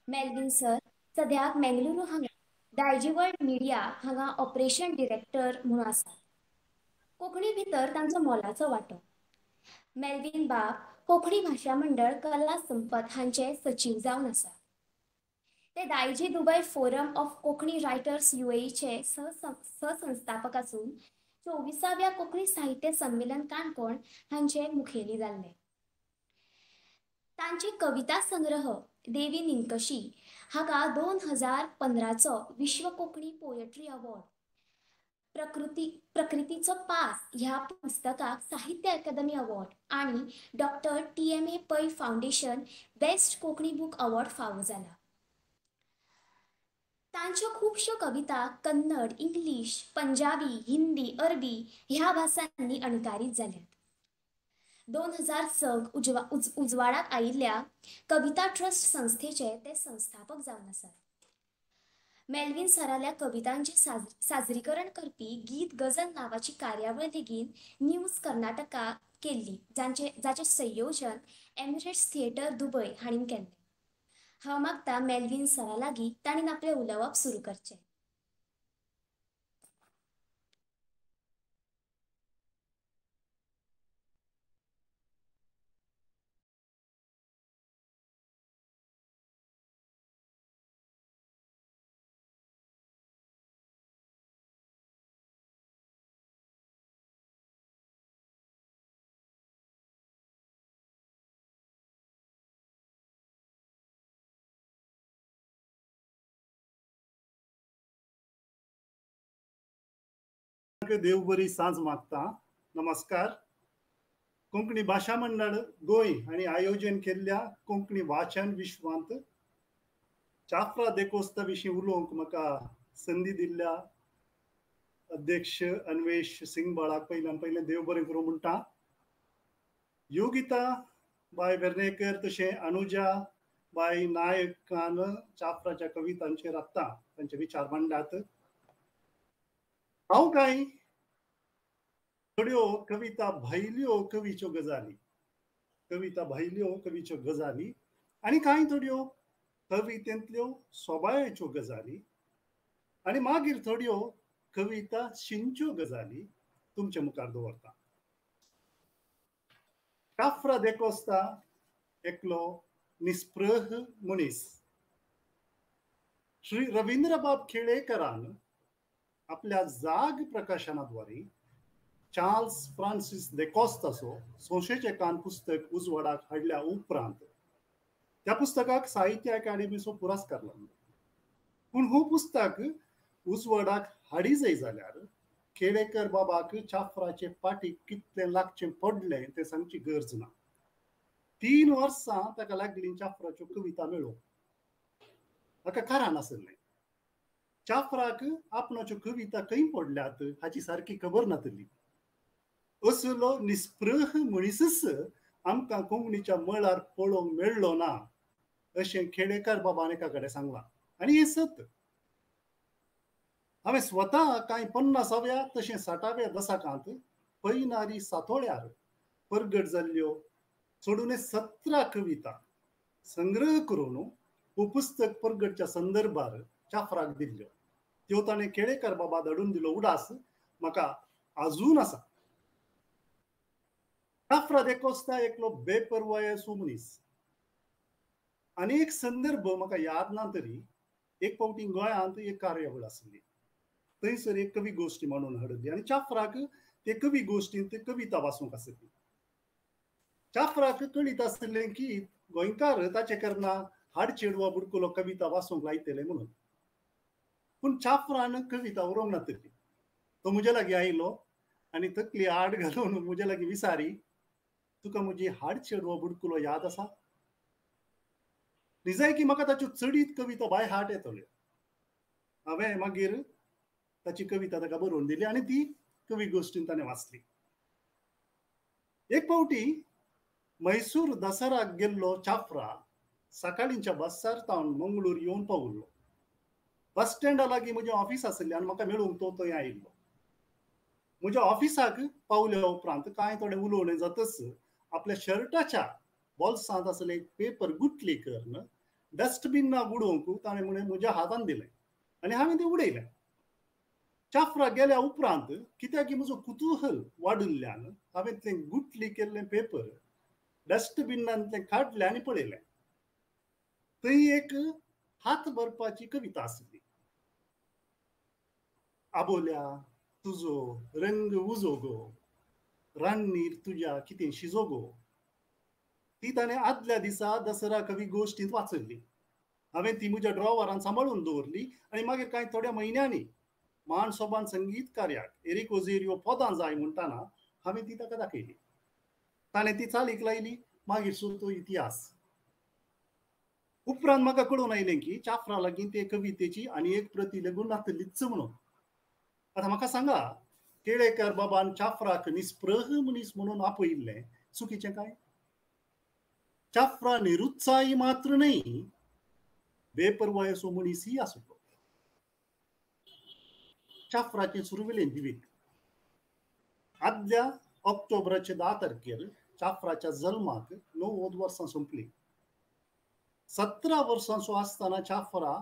मेल्विन सर सद्याक मेंगलुरू हांगा दायजीवर्ल्ड मिडिया हांगा ऑपरेशन डिरेक्टर म्हणून आसात. कोंकणी भितर तांचो मोलाचो वांटो. मेल्विन बाब कोंकणी भाशा मंडळ कला संपत हांचे सचीव जावन आसा. ते Daiji Dubai forum of Konkani writers युएईचे सहसंस्थापक आसून 24व्या कोंकणी साहित्य संमेलन काणकोण हांचे मुखेली जाल्ले. तांचे कविता संग्रह देवी निंकशी हाका 2015चो विश्व कोंकणी पोयट्री अवॉर्ड, प्रकृतीचो पास ह्या पुस्तकाक साहित्य अकादमी अवॉर्ड आनी doctor T M A Pai foundation best Konkani book award फावो जाला. तांच्यो खुबश्यो कविता कन्नड, इंग्लीश, पंजाबी, हिंदी, अरबी ह्या भासांनी अणकारीत जाल्यात. 2006 उजवाडाक आयिल्ल्या कविता ट्रस्ट संस्थेचे ते संस्थापक जावन आसात. मेल्विन सराल्या कवितांचें साजरीकरण करपी गीत गझल नांवाची कार्यावळ लेगीत न्यूज कर्नाटका केल्ली, जाचें संयोजन एमिरेट्स थिएटर दुबय हांणी केल्लें. हांव मागता मेल्विन सरा लागीं तांणी आपलें उलोवप सुरू करचें. देव बरी सांज मागता. नमस्कार. कोंकणी भाशा मंडळ गोंय आनी आयोजन केल्ल्या कोंकणी वाचन विश्वांत चाफ्रा देकोस्ता विशीं उलोवंक म्हाका संदी दिल्ल्या अध्यक्ष अन्वेश सिंगबाळाक पयल्यान पयलें देव बरें करूं म्हणटा. योगिता बाय वेर्णेकर तशें अनुजा बाय नायकान चाफ्राच्या कवितांचेर आत्तां तांचे विचार मांडल्यात. हांव कांय थोड्यो कविता भायल्यो कवीच्यो गजाली, कविता भायल्यो कवीच्यो गजाली आनी कांय थोड्यो कवितेंतल्यो सोबायेच्यो गजाली आनी मागीर थोड्यो कविता शिंच्यो गजाली तुमचे मुखार दवरता. काफ्रा देकोस्ता एकलो निस्पृह मनीस. श्री रवींद्रबाब केळेकरान आपल्या जाग प्रकाशनाद्वारे चार्ल्स फ्रांसीस देकोस्ताचो सोंशेचें कान पुस्तक उजवाडाक हाडल्या उपरांत त्या पुस्तकाक साहित्य अकादेमीचो पुरस्कार लागलो. पूण हो पुस्तक उजवाडाक हाडी जाय जाल्यार केळेकर बाबाक चाफ्राचे पाटीक कितलें लागचें पडलें तें सांगची गरज ना. 3 वर्सां ताका लागलीं चाफ्राच्यो कविता मेळोवंक. ताका कारण आसलें चाफ्राक आपणाच्यो कविता खंय पडल्यात हाची सारकी खबर नातली. असलो निस्पृह मनीसच आमकां कोंकणीच्या मळार पळोवंक मेळ्ळो ना अशें खेडेकर बाबान एका कडेन सांगलां आनी हें सत. हांवें स्वता कांय 50व्या तशें 60व्या दशकांत पयनारी सातोळ्यार परगट जाल्ल्यो सोडून 17 कविता संग्रह करून हो पुस्तक परगटच्या संदर्भार चाफ्राक दिल्ल्यो. त्यो ताणें केळेकर बाबा धाडून दिलो उडास म्हाका आजून आसा. चाफ्रा देकोस्ता एकलो बेपर्वायसो मनीस. आनी एक संदर्भ म्हाका याद ना तरी एक फावटी गोंयांत एक कार्यावळ आसली, थंयसर एक कवी गोश्टी म्हणून हाडिल्ली आनी चाफ्राक ते कवी गोश्टींत कविता वाचूंक आसली. चाफ्राक कळीत आसलें की गोंयकार ताचे करना हाड चेडवा बुडकुलो कविता वाचूंक लायतले म्हणून. पूण चाफ्रान कविता उरोवंक नातली. तो म्हजे लागीं आयलो आनी तकली आड घालून म्हजे लागीं विचारी, तुका म्हजी हाड चेडवा बुडकुलो याद आसा? निजाय की म्हाका ताच्यो चडीत कविता बाय हार्ट येतल्यो. हांवें मागीर ताची कविता ताका बरोवन दिली आनी ती कवी गोश्टीन ताणें वाचली. एक फावटी मैसूर दसराक गेल्लो चाफ्रा सकाळींच्या बसार तावन मंगळूर येवन पावल्लो. बस स्टँडा लागीं म्हजें ऑफिस आशिल्लें आनी म्हाका मेळूंक तो थंय आयिल्लो. म्हज्या ऑफिसाक पावल्या उपरांत कांय थोडें उलोवणें जातच आपल्या शर्टाच्या बोल्सांत आसलें एक पेपर गुटली करून डस्टबिनाक उडोवंक ताणें म्हणलें म्हज्या हातान दिलें आनी हांवें तें उडयलें. चाफ्रा गेल्या उपरांत कित्याक म्हजो कुतूहल वाडिल्ल्यान हांवें तें गुटली केल्लें पेपर डस्टबिनांतलें काडलें आनी पळयलें. थंय एक हात भरपाची कविता आसली. आबोल्या तुजो रंग उजो गो, रान्नीर तुज्या कितें शिजो गो. ती ताणें आदल्या दिसा दसरा कवी गोश्टींत वाचयल्ली. हांवें ती म्हज्या ड्रॉवरान सांबाळून दवरली आनी मागीर कांय थोड्या म्हयन्यांनी मान सोबान संगीत कार्याक एरिक ओझेरियो पदां जाय म्हणटाना हांवें ती ताका दाखयली. ताणें ती चालीक लायली. मागीर सो तो इतिहास. उपरांत म्हाका कळून आयलें की चाफ्रा लागीं ते कवितेची आनी एक प्रती लेगून नातलीच म्हणून. आतां म्हाका सांगा, केळेकर बाबान चाफ्राक निस्पृह मनीस म्हणून आपयिल्लें चुकीचें काय? चाफ्रा निरुत्साही मात्र न्हय, बेपर्वायसो मनीसय आसलो. चाफ्राचें सुरवेलें जिवीत. आदल्या ऑक्टोबराचे 10 तारखेर चाफ्राच्या जल्माक 90 वर्सां सोंपली. 17 वर्सांचो आसतना चाफ्रा,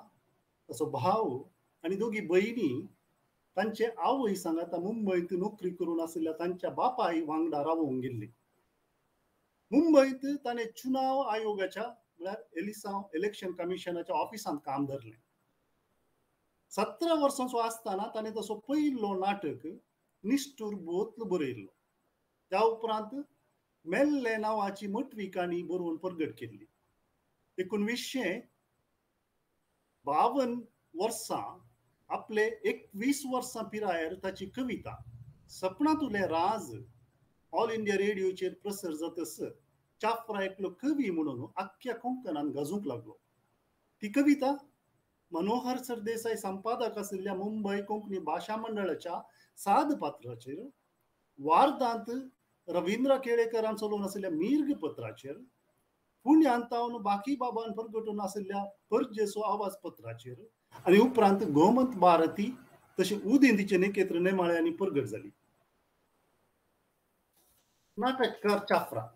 ताचो भाव आनी दोगी भयणी तांचे आवय सांगाता मुंबयत नोकरी करून आशिल्ल्या तांच्या बापाय वांगडा रावोवंक गेल्ली. मुंबयत ताणें चुनाव आयोगाच्या म्हळ्यार एलिसांव इलेक्शन कमिशनाच्या ऑफिसांत काम धरलें. 17 वर्सांचो आसतना ताणें तसो पयलो नाटक निश्ठूर बोतल बरयल्लो. त्या उपरांत मेल्ले नांवाची मोटवी काणी बरोवन परगट केल्ली. 1952 वर्सां आपले 21 वर्सां पिरायेर ताची कविता सपनांतुले राज ऑल इंडिया रेडियोचेर प्रसर जातस चाफ्रा एकलो कवी म्हणून आख्ख्या कोंकणान गाजूंक लागलो. ती कविता मनोहर सरदेसाय संपादक आशिल्ल्या मुंबय कोंकणी भाशा मंडळाच्या साद पात्राचेर, वार्धांत रविंद्र केळेकरान चलोवन आशिल्ल्या मीर्ग पत्राचेर, पुण्यांत तावन बाकीबाबान परगटून आशिल्ल्या परजेसो आवाज पत्राचेर आनी उपरांत गोमंत भारती तशें उदेंतीचे नेकेत्र नेमाळ्यांनी परगट जाली. नाटककार चाफ्रा.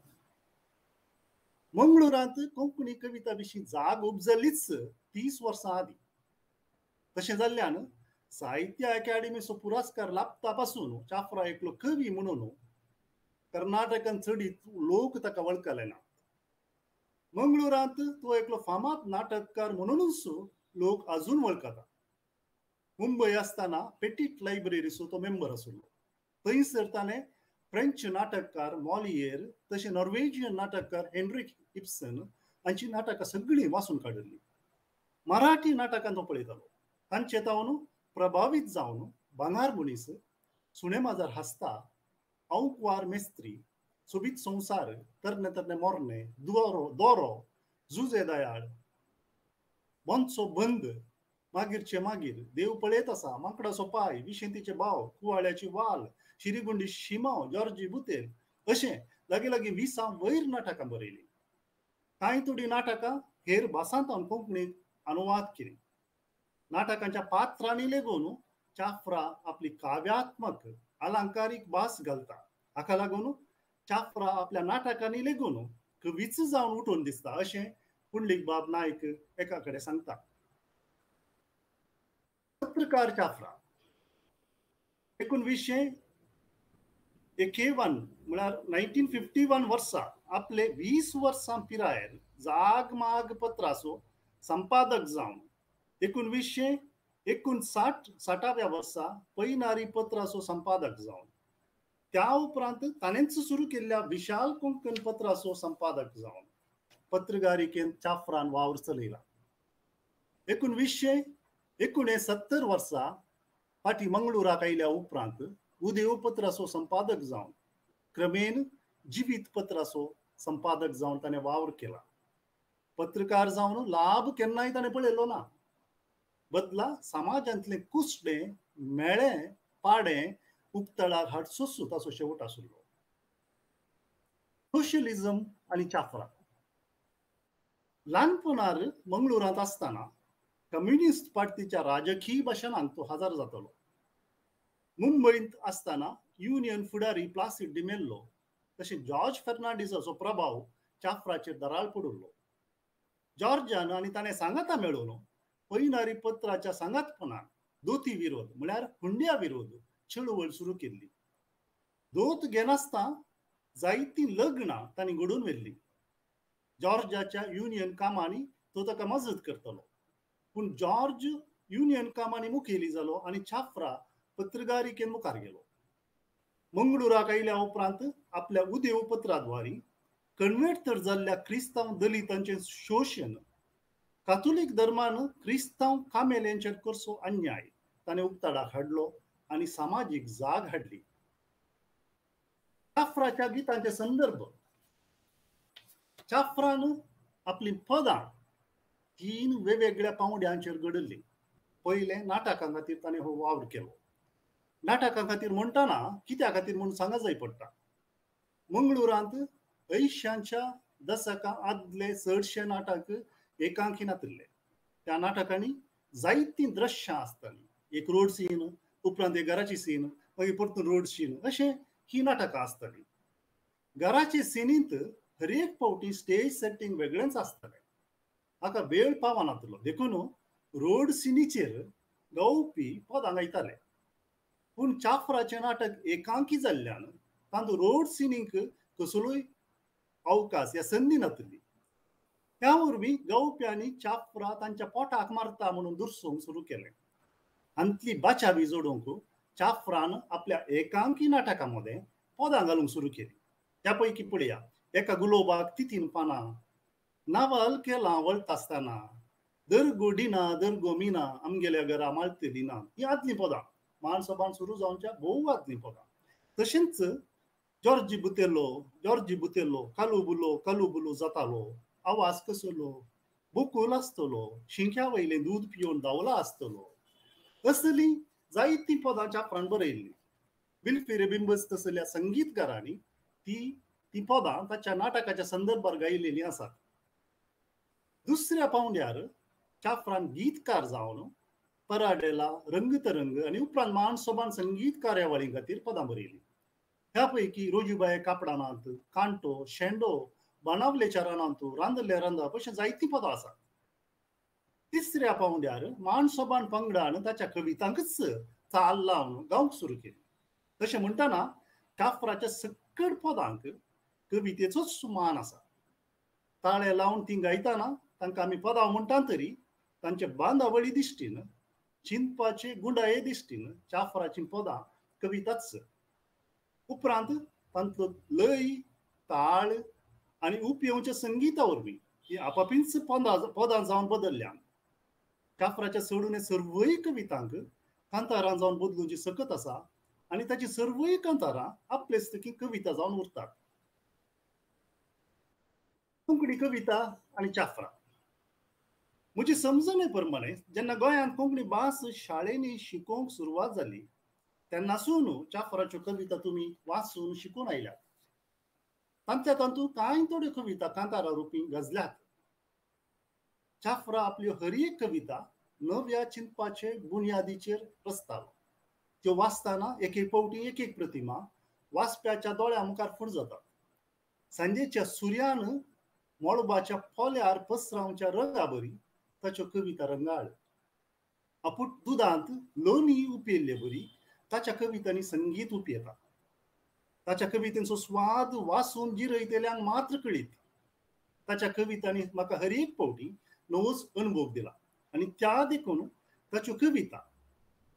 मंगळुरांत कोंकणी कविता विशीं जाग उपजलीच 30 वर्सां आदीं. तशें जाल्ल्यान साहित्य अकादेमीचो पुरस्कार लाभता पासून चाफ्रा एकलो कवी म्हणून कर्नाटकान चडीत लोक ताका वळखले ना. मंगळुरांत तो एकलो फामाद नाटककार म्हणूनच लोक अजून वळखता. मुंबय आसतना पेटीट लायब्ररीचो तो मेंबर आशिल्लो. थंयसर ताणें फ्रेंच नाटककार मॉलियर तशें नॉर्वेजियन नाटककार हेनरिक इब्सन हांची नाटकां सगळीं वाचून काडिल्लीं. मराठी नाटकां तो पळयतालो. तांचे तावन प्रभावीत जावन भांगार मनीस, सुणे माजार हासता, औंकवार मेस्त्री, सोबीत संवसार, तरणे तरणे मोरणे, दोरो, जुजे दयाळ, बोंचो बंद, मागीरचे मागीर, देव पळयत आसा, माकडाचो पाय, विशेंतीचे भाव, कुवाळ्याची वाल, शिरीगुंडी शिमाव, जॉर्जी बुतेल अशें लागीं लागीं 20 वयर नाटकां बरयलीं. कांय थोडीं नाटकां हेर भासांत कोंकणीत अनुवाद केली. नाटकांच्या पात्रांनी लेगून चाफ्रा आपली काव्यात्मक अलंकारीक भास घालता. हाका लागून चाफ्रा आपल्या नाटकांनी लेगून कवीच जावन उठून दिसता अशें पुंडलीक बाब नायक एका कडेन सांगता. पत्रकार चाफ्रा 1951 म्हळ्यार 1951 वर्सा आपले 20 वर्सां पिरायेर जाग माग पत्राचो संपादक जावन 1959 वर्सा पयनारी पत्राचो संपादक जावन त्या उपरांत ताणेंच सुरू केल्ल्या विशाल कोंकण पत्राचो संपादक जावन पत्रकारिकेन चाफ्रान वावर चलयला. 1969 वर्सा फाटी मंगळूराक आयल्या उपरांत उदेव पत्राचो संपादक जावन क्रमेन जिवीत पत्राचो संपादक जावन ताणें वावर केला. पत्रकार जावन लाभ केन्नाय ताणें पळयलो ना. बदला समाजांतलें कुसडें मेळें पाडें उक्तडार हाडचोच ताचो शेवट आशिल्लो. सोशलिझम आनी चाफ्रा. ल्हानपणार मंगळुरांत आसतना कम्युनिस्ट पार्टीच्या राजकीय भाशणांत तो हजर जातालो. मुंबयंत आसतना युनियन फुडारी प्लासिड डिमेल्लो तशें जॉर्ज फेर्नांडीसाचो प्रभाव चाफ्राचेर दराळ पडिल्लो. जॉर्जान आनी ताणें सांगाता मेळोवन पयनारी पत्राच्या सांगातपणान दोती विरोध म्हळ्यार हुंड्या विरोध चळवळ सुरू केल्ली. दोत घेनासतना जायतीं लग्नां तांणी घडोवन व्हेल्लीं. जॉर्जाच्या युनियन कामांनी तो ताका मजत करतालो. पूण जॉर्ज युनियन कामांनी मुखेली जालो आनी चाफ्रा पत्रकारिकेन मुखार गेलो. मंगळुराक आयल्या उपरांत आपल्या उदेव पत्राद्वारी कन्वर्ट जाल्ल्या क्रिस्तांव दलितांचें शोशण, कातोलीक धर्मान क्रिस्तांव कामेल्यांचेर करचो अन्याय ताणें उक्ताडाक हाडलो आनी सामाजीक जाग हाडली. चाफ्राच्या गितांचे संदर्भ. चाफ्रान आपलीं पदां 3 वेगवेगळ्या पांवड्यांचेर घडयल्लीं. पयलें नाटकां खातीर ताणें हो वावर केलो. नाटकां खातीर म्हणटना कित्या खातीर म्हूण सांगा जाय पडटा. मंगळुरांत 80च्या दशका आदले चडशे नाटक एकांकी नातिल्ले. त्या नाटकांनी जायतीं दृश्यां आसतालीं. एक रोड सीन, उपरांत एक घराची सीन, मागीर परतून रोड सीन, अशें ही नाटकां आसतालीं. घराचे सिनींत हर एक फावटी स्टेज सेटींग वेगळेंच आसतालें. हाका वेळ पावनातलो देखून रोड सिनीचेर गावपी पदां गायताले. पूण चाफ्राचें नाटक एकांकी जाल्ल्यान तातूंत रोड सिनीक कसलोय अवकाश या संदी नातली. त्या वरवीं गावप्यांनी चाफ्रा तांच्या पोटाक मारता म्हणून दुर्सोवंक सुरू केलें. हांतली बाचावी जोडूंक चाफ्रान आपल्या एकांकी नाटकां मदें पदां घालूंक सुरू केली. त्या पैकी पळया, एका गुलोबाक तितीन पानां, नावाल केलां वळटा आसतना, दर्गो डिना दर्गो मिना आमगेल्या घरा माळतली ना, ही आदलीं पदां मानसभान सुरू जावच्या भोव आदलीं पदां. तशेंच जॉर्जी बुतेलो जॉर्जी बुतेलो कालू बुलो कालू बुलो जातालो, आवाज कसलो, बोकूल आसतलो, शिंक्या वयलें दूद पिवन धांवला आसतलो, असलीं जायतीं पदां चाफ्रान बरयल्लीं. विल्फी रेबिंबस तसल्या संगीतकारांनी ती पदां ताच्या नाटकाच्या संदर्भार गायलेलीं आसात. दुसऱ्या पांवड्यार चाफ्रान गीतकार जावन पराडेला, रंगतरंग आनी उपरांत मानसोबान संगीत कार्यावळी खातीर पदां बरयलीं. ह्या पैकी रोजूबाय कापडानांत, कांटो, शेंडो, बाणावलेच्या रानांत, रांदल्या रांदप अशें जायतीं पदां आसात. तिसऱ्या पांवड्यार मानसोबान पंगडान ताच्या कवितांकच चाल लावन गावंक सुरू केली. तशें म्हणटना चाफ्राच्या सक्कड पदांक कवितेचोच मान आसा. ताळे लावन ती गायतना तांकां आमी पदां म्हणटा तरी तांचे बांदावळी दिश्टीन, चिंतपाचे गुंडाये दिश्टीन चाफ्राचीं पदां कविताच. उपरांत तांतलो लय, ताळ आनी उपयोगच्या संगीता वरवीं ही आपापींच पदां जावन बदल्ल्यान चाफ्राच्या चडून सर्वय कवितांक कांतारां जावन बदलूंची सकत आसा आनी ताची सर्वय कांतारां आपलेच की कविता जावन उरतात. कोंकणी कविता आनी चाफ्रा. म्हजी समजणे प्रमाणे जेन्ना गोंयांत कोंकणी भास शाळेंनी शिकोवंक सुरवात जाली तेन्नासून चाफ्राच्यो कविता तुमी वाचून शिकून आयल्यात. तांतल्या तातूंत कांय थोड्यो कविता कांतारा रुपी गजल्यात. चाफ्रा आपल्यो हर एक कविता नव्या चिंतपाचे बुन्यादीचेर रचतालो. त्यो वाचतना एक एक फावटी एक एक प्रतिमा वाचप्याच्या दोळ्या मुखार फूट जातात. सांजेच्या सुर्यान मळबाच्या पोल्यार पसरावच्या रंगा बरी ताच्यो कविता रंगाळ. आपूट दुदांत लोणी उपेल्ले बरी ताच्या कवितांनी संगीत उपयेता. ताच्या कवितेंचो स्वाद वाचून जिरयतल्यांक मात्र कळीत. ताच्या कवितांनी म्हाका हर एक फावटी नवोच अनुभव दिला आनी त्या देखून ताच्यो कविता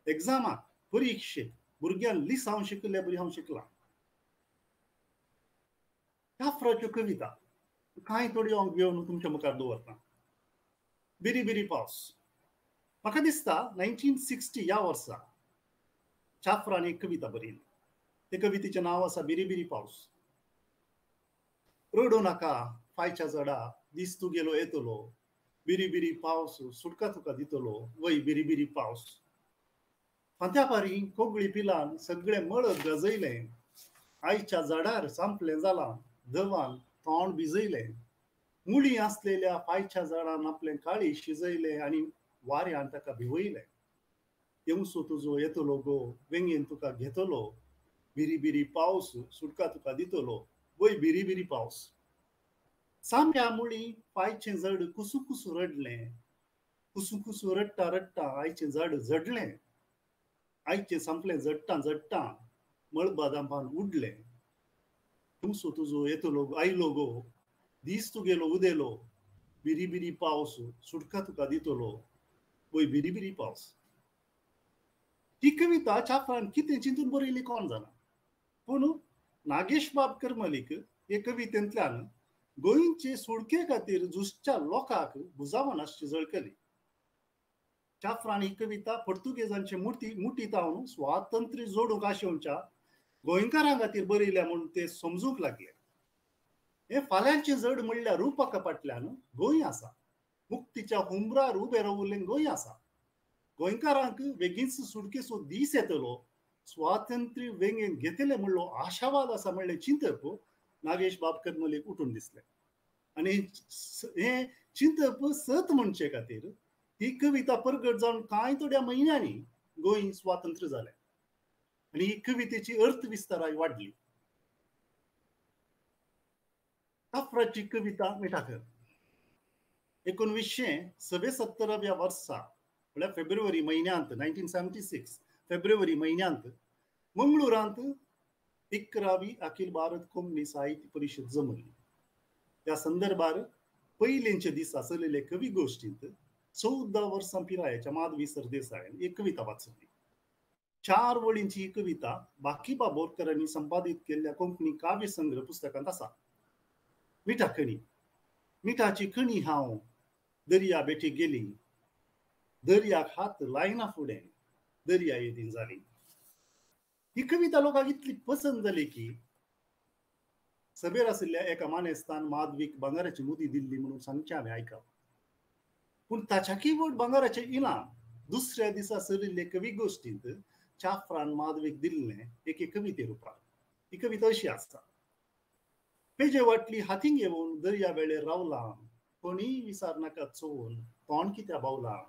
एग्जामाक, परिक्षेक भुरग्यांक लिसांव शिकिल्ले बरी हांव शिकलां. चाफ्राच्यो कविता कांय थोड्यो हांव घेवन तुमच्या मुखार दवरतां. बिरी बिरी पावस. म्हाका दिसता 1960 ह्या वर्सा चाफ्रान एक कविता बरयली. ते कवितेचें नांव आसा बिरी बिरी पावस. रडू नाका फायच्या झाडा, दीस तुगेलो येतलो, बिरी बिरी पावस सुटका तुका दितलो, वय बिरी बिरी पावस. फांत्यापारी कोगळी पिलान सगळें मळब गाजयलें, आयच्या झाडार सांपलें जालां, धवान तोंड भिजयलें, मुळी आसलेल्या पायच्या झाडान आपलें काळी शिजयलें आनी वाऱ्यान ताका भिवयलें. येवसो तुजो येतलो गो, वेंगेन तुका घेतलो, बिरी बिरी पावस सुटका तुका दितलो, वय बिरी बिरी पावस. साम्या मुळी पायचें झाड कुसू कुसू रडलें, कुसू कुसू रडटा रडटा आयचें झाड झडलें, आयचें संपलें झडटां झडटां मळबा दांपान उडलें. तुमसो तुजो येतलो आयलो गो, दीस तुगेलो उदेलो, बिरी बिरी पावस सुटका तुका दितलो, वय बिरी बिरी पावस. ही कविता चाफ्रान कितें चिंतून बरयली कोण जाणा, पूण नागेश बाब करमलीक हे कवितेंतल्यान गोंयचे सुटके खातीर झुजच्या लोकांक भुजावन आसची झळकली. चाफ्रान ही कविता पोर्तुगेजांचे मुठींत हाडून स्वातंत्र्य जोडूंक आशेवच्या गोंयकारां खातीर बरयल्या म्हूण ते समजूंक लागले. हे फाल्यांचें जड म्हणल्यार रुपका फाटल्यान गोंय आसा, मुक्तीच्या हुंबरार उबें राविल्लें गोंय आसा. गोंयकारांक बेगीनच सुटकेचो दीस येतलो, स्वातंत्र्य वेंगेन घेतले म्हणलो आशावाद आसा म्हणलें चिंतप नागेश बाब करमलीक उठून दिसलें. आनी हें चिंतप सत म्हणचे खातीर ही कविता परगट जावन कांय थोड्या म्हयन्यांनी गोंय स्वातंत्र्य जालें आनी ही कवितेची अर्थ विस्ताराय वाडली. चाफ्राची कविता मिठाकर 1976 वर्सा म्हळ्यार फेब्रुवारी म्हयन्यांत 1976 फेब्रुवारी म्हयन्यांत मंगळुरांत 11वी अखिल भारत कोंकणी साहित्य परिशद जमली. त्या संदर्भार पयलेंचे दिसा चलिल्ले कवी गोश्टींत 14 वर्सां पिरायेच्या माधवी सरदेसायान एक कविता वाचली. 4 वळींची ही कविता बाकीबा बोरकरांनी संपादीत केल्ल्या कोंकणी काव्य संग्रह पुस्तकांत आसा. मिठा खणी, मिठाची खणी हांव दर्या बेठी गेली, दर्याक हात लायना फुडें दर्या येदीं जाली. ही कविता लोकांक इतली पसंत जाली की सभेर आशिल्ल्या एका मानेस्तान माधवीक भांगराची मुदी दिल्ली म्हणून सांगचें हांवें आयकलां. पूण ताच्याकय व्हड भांगराचें इनाम दुसऱ्या दिसा चलिल्ले कवी गोश्टींत चाफ्रान माधवीक दिल्लें एके कविते रुपान. ही कविता अशी आसा. पेजे वाटली हातींक येवन दर्या वेळेर रावलां, कोणीय विसार नाका चोवन तोंड कित्या बावलां,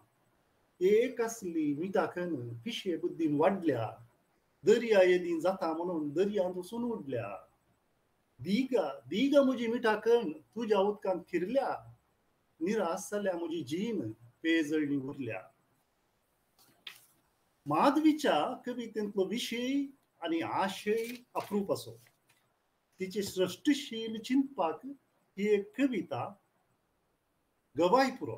एक आसली मिठाखण पिशे बुद्दीन वाडल्या, दर्या येदी जाता म्हणून दर्यांत वचून उडल्या, दिगा दिगा म्हजी मिठाखण तुज्या उदकांत खिरल्या, निराश जाल्या म्हजी जीण पेजळणी उरल्या. माधवीच्या कवितेंतलो विशय आनी आशय अप्रूप असो. तिचे सृष्टिशील चिंतपाक ही एक कविता गवाय पुरो.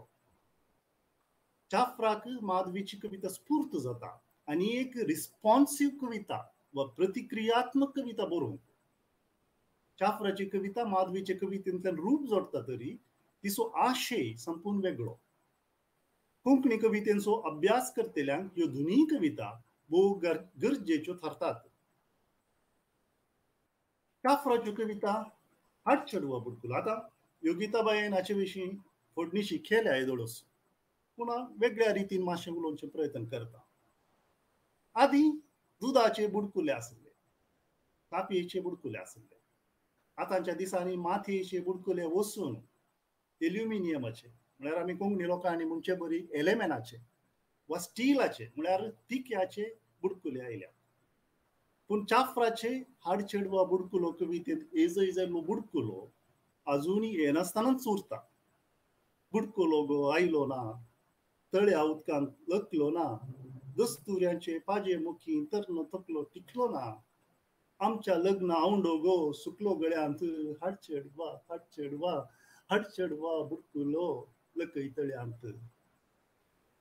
चाफ्राक माधवीची कविता स्फूर्त जाता आनी एक रिस्पॉन्सिव कविता वा प्रतिक्रियात्मक कविता बरोवंक. चाफ्राची कविता माधवीचे कवितेंतल्यान रूप जोडटा तरी तिचो आशय संपूर्ण वेगळो. कोंकणी कवितेंचो अभ्यास करतल्यांक ह्यो दोनूय कविता भोव गरजेच्यो थारतात. चाफ्राच्यो कविता हाडचेडवा बुडकुलो. आतां योगिताबायन हाचे विशीं फोडणीशी केल्या येदोळच, पूण वेगळ्या रितीन मातशें उलोवचें प्रयत्न करता. आदीं दुदाचे बुडकुले आसले, तापयेचे बुडकुले आसले. आतांच्या दिसांनी मातयेचे बुडकुले वचून एल्युमिनियमाचे म्हळ्यार आमी कोंकणी लोकांनी म्हणचे बरी एलेमेनाचे वा स्टिलाचे म्हळ्यार तिक्याचे बुडकुले आयल्या. पूण चाफ्राचे हाडचेडवा बुडकुलो कवितेंत एजय जाल्लो बुडकुलो आजुनूय येनासतनाच उरता. बुडकुलो गो आयलो ना, तळ्या उदकांत लकलो ना, दस्तुऱ्यांचे पाजे मुखी तरनो तकलो टिकलो ना, आमच्या लग्न आवंडो गो सुकलो गळ्यांत, हाडचेडवा हाडचेडवा हाडचेडवा बुडकुलो लकय तळ्यांत.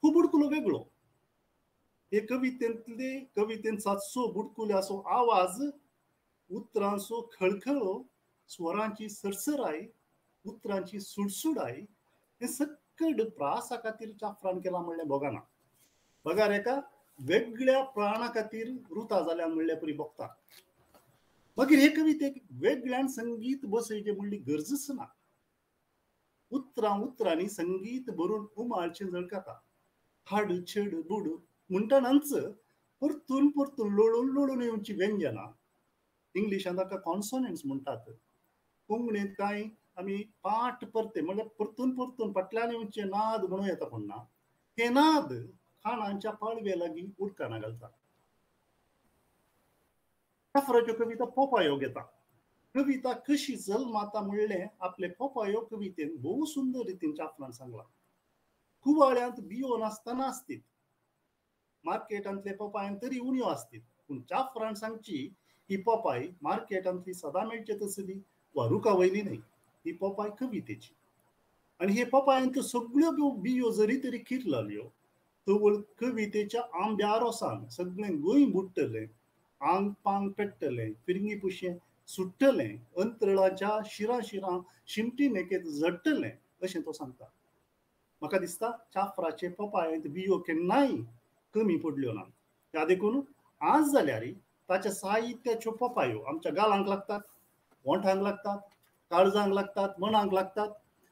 हो बुडकुलो वेगळो. हे कवितेंतले कवितेंत सातसो बुडकुल्याचो आवाज, उतरांचो खळखळो, स्वरांची सरसराय, उतरांची सुडसुडाय हे सक्कड प्रासा खातीर चाफ्रान केला म्हणलें भोगाना. बगार एका वेगळ्या प्राणा खातीर रुता जाल्या म्हणल्या परी भोगता. मागीर हे कवितेक वेगळ्यान संगीत बसयचें म्हणली गरजच ना. उतरां उतरांनी संगीत भरून उमाळचें झळकता. हाड छेड बुड म्हणटनाच परतून परतून लोळून लोळून येवची व्यंजनां, इंग्लिशान ताका कॉन्सोनंट्स म्हणटात. कोंकणींत कांय आमी पाठ परते म्हणल्यार परतून परतून फाटल्यान येवचे नाद म्हणूं येता, पूण ना हे नाद कानांच्या पाळव्या लागीं उडकाना घालता. चाफ्राच्यो कविता पोपायो घेता. कविता कशी जल्माता म्हणलें आपले पोपायो कवितेन भोव सुंदर रितीन चाफ्रान सांगलां. कुवाळ्यांत बियो नासतना आसतीत, मार्केटांतले पोपायन तरी उण्यो आसतीत, पूण चाफ्रान सांगची ही पोपाय मार्केटांतली सदां मेळचे तसली वा रुखा वयली न्हय, ही पोपाय कवितेची. आनी हे पोपायंत सगळ्यो बियो जरी तरी किरलाल्यो तवळ कवितेच्या आंब्या रोसान सगळें गोंय बुडटलें, आंग पांग पेट्टलें, फिरंगी पुशें सुट्टलें, अंतरळाच्या शिरां शिरां शिमटी नेकेत झडटलें अशें तो सांगता. म्हाका दिसता चाफ्राचे पोपायेंत बियो केन्नाय कमी पडल्यो ना. त्या देखून आज जाल्यार ताच्या साहित्याच्यो पोपायो आमच्या गालांक लागतात, ओंठांक लागतात, काळजांक लागतात, मनांक लागतात.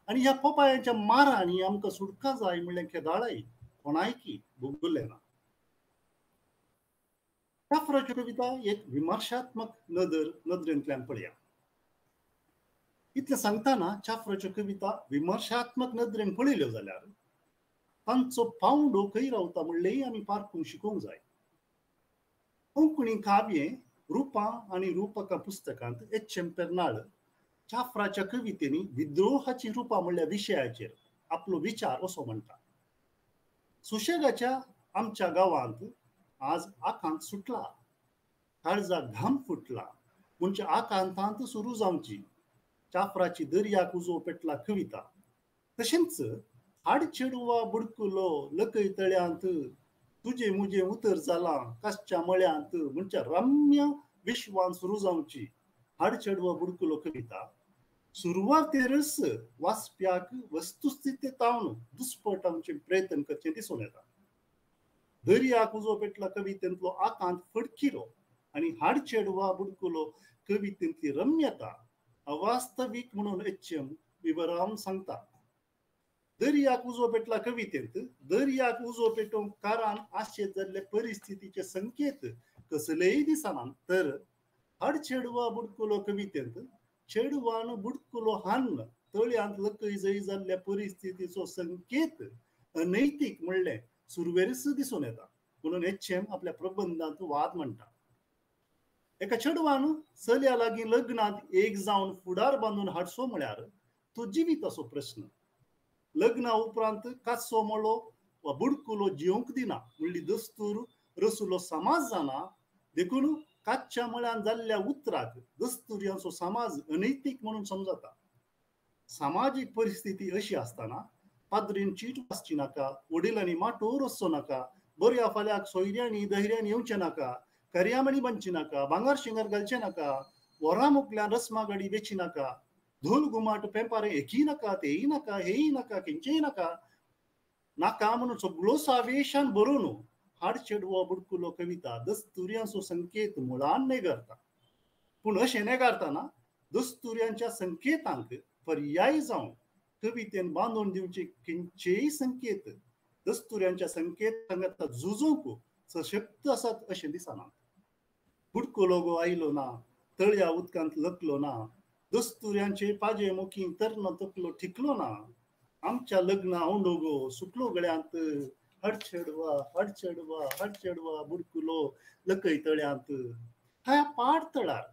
आनी ह्या पोपायांच्या मारांनी आमकां सुटका जाय म्हणलें खेदाळाय कोणायकी भोगलें ना. चाफ्राच्यो कविता एक विमर्शात्मक नदरेंतल्यान पळया. इतलें सांगतना चाफ्राच्यो कविता विमर्शात्मक नदरेन पळयल्यो जाल्यार तांचो पावंडो खंय रावता म्हणलेंय आमी पारखूंक शिकोवंक जाय. कोंकणी काव्ये रुपां आनी रुपकां पुस्तकांत एच एम पेर्नाळ चाफ्राच्या कवितेंनी विद्रोहाची रुपां म्हणल्या विशयाचेर आपलो विचार असो म्हणटा. सुशेगाच्या आमच्या गांवांत आज आकांत सुटला, काळजाक घाम फुटला म्हणजे आकांतांत सुरू जावची चाफ्राची दर्याक उजो पेटला कविता. तशेंच हाड चेडवा बुडकुलो लकय तळ्यांत तुजे मुजे उतर जालां कासच्या मळ्यांत म्हणजे रम्य विश्वान सुरू जावची हाड चेडवा बुडकुलो कविता सुरवातेरच वाचप्याक वस्तुस्थिती तावन दुस्पटावचें प्रयत्न करचें दिसून येता. दर्याक उजो पेटला कवितेंतलो आकांत फडकिरो आनी हाड चेडवा बुडकुलो कवितेंतली रम्यता अवास्तवीक म्हणून एच एम विवरावन सांगता. दर्याक उजो पेटला कवितेंत दर्याक उजो पेटोवंक कारण आशेत जाल्ले परिस्थितीचे संकेत कसलेय दिसना, तर हाड चेडवा बुडकुलो कवितेंत चेडवान बुडकुलो हान्न तळयांत लकय जय जाल्ल्या परिस्थितीचो संकेत अनैतीक म्हणलें सुरवेरच दिसून येता. म्हणून एच एम आपल्या प्रबंधांत वाद म्हणटा. एका चेडवान चलया लागीं लग्नांत एक जावन फुडार बांदून हाडचो म्हळ्यार तो जिविताचो प्रस्न. लग्ना उपरांत काचो मळो वा बुडकुलो जिवंक दिना म्हणली दस्तूर रसुलो समाज जाना, देखून काच्च्या मळ्यान जाल्ल्या उतराक दस्तुर्यांचो समाज अनैतीक म्हणून समजता. सामाजीक परिस्थिती अशी आसतना पाद्रीन चीट वाचची नाका, वडिलांनी माटोर वचचो नाका, बऱ्या फाल्याक सोयऱ्यांनी दहिऱ्यांनी येवचें नाका, कर्यामणी बांदची नाका, भांगर शिंगर घालचें नाका, वरां मुकल्यान रस्मा गाडी वेची नाका, धोल घुमाट पेंपारे एकय नाका, तेय नाका, हेय नाका, खंयचेय नाका नाका म्हणून सगळो सावेशान बरोवन हाड चेडवा बुडकुलो कविता दस्तुर्यांचो संकेत मुळान नेगारता. पूण अशें नेगारतना दस्तुर्यांच्या संकेतांक पर्याय जावन कवितेन बांदून दिवचे खंयचेय संकेत दस्तुर्यांच्या संकेतांक झुजूंक सशक्त आसात अशें दिसना. बुडकुलो गो आयलो ना, तळया उदकांत लकलो ना, दस्तुर्यांचे पाजे मोखी तरण तकलो ठिकलो ना, आमच्या लग्ना औंडो गो सुकलो गळ्यांत हडचेडवा हडचेडवा हडचेडवा बुडकुलो लकय तळ्यांत. ह्या पाड तळार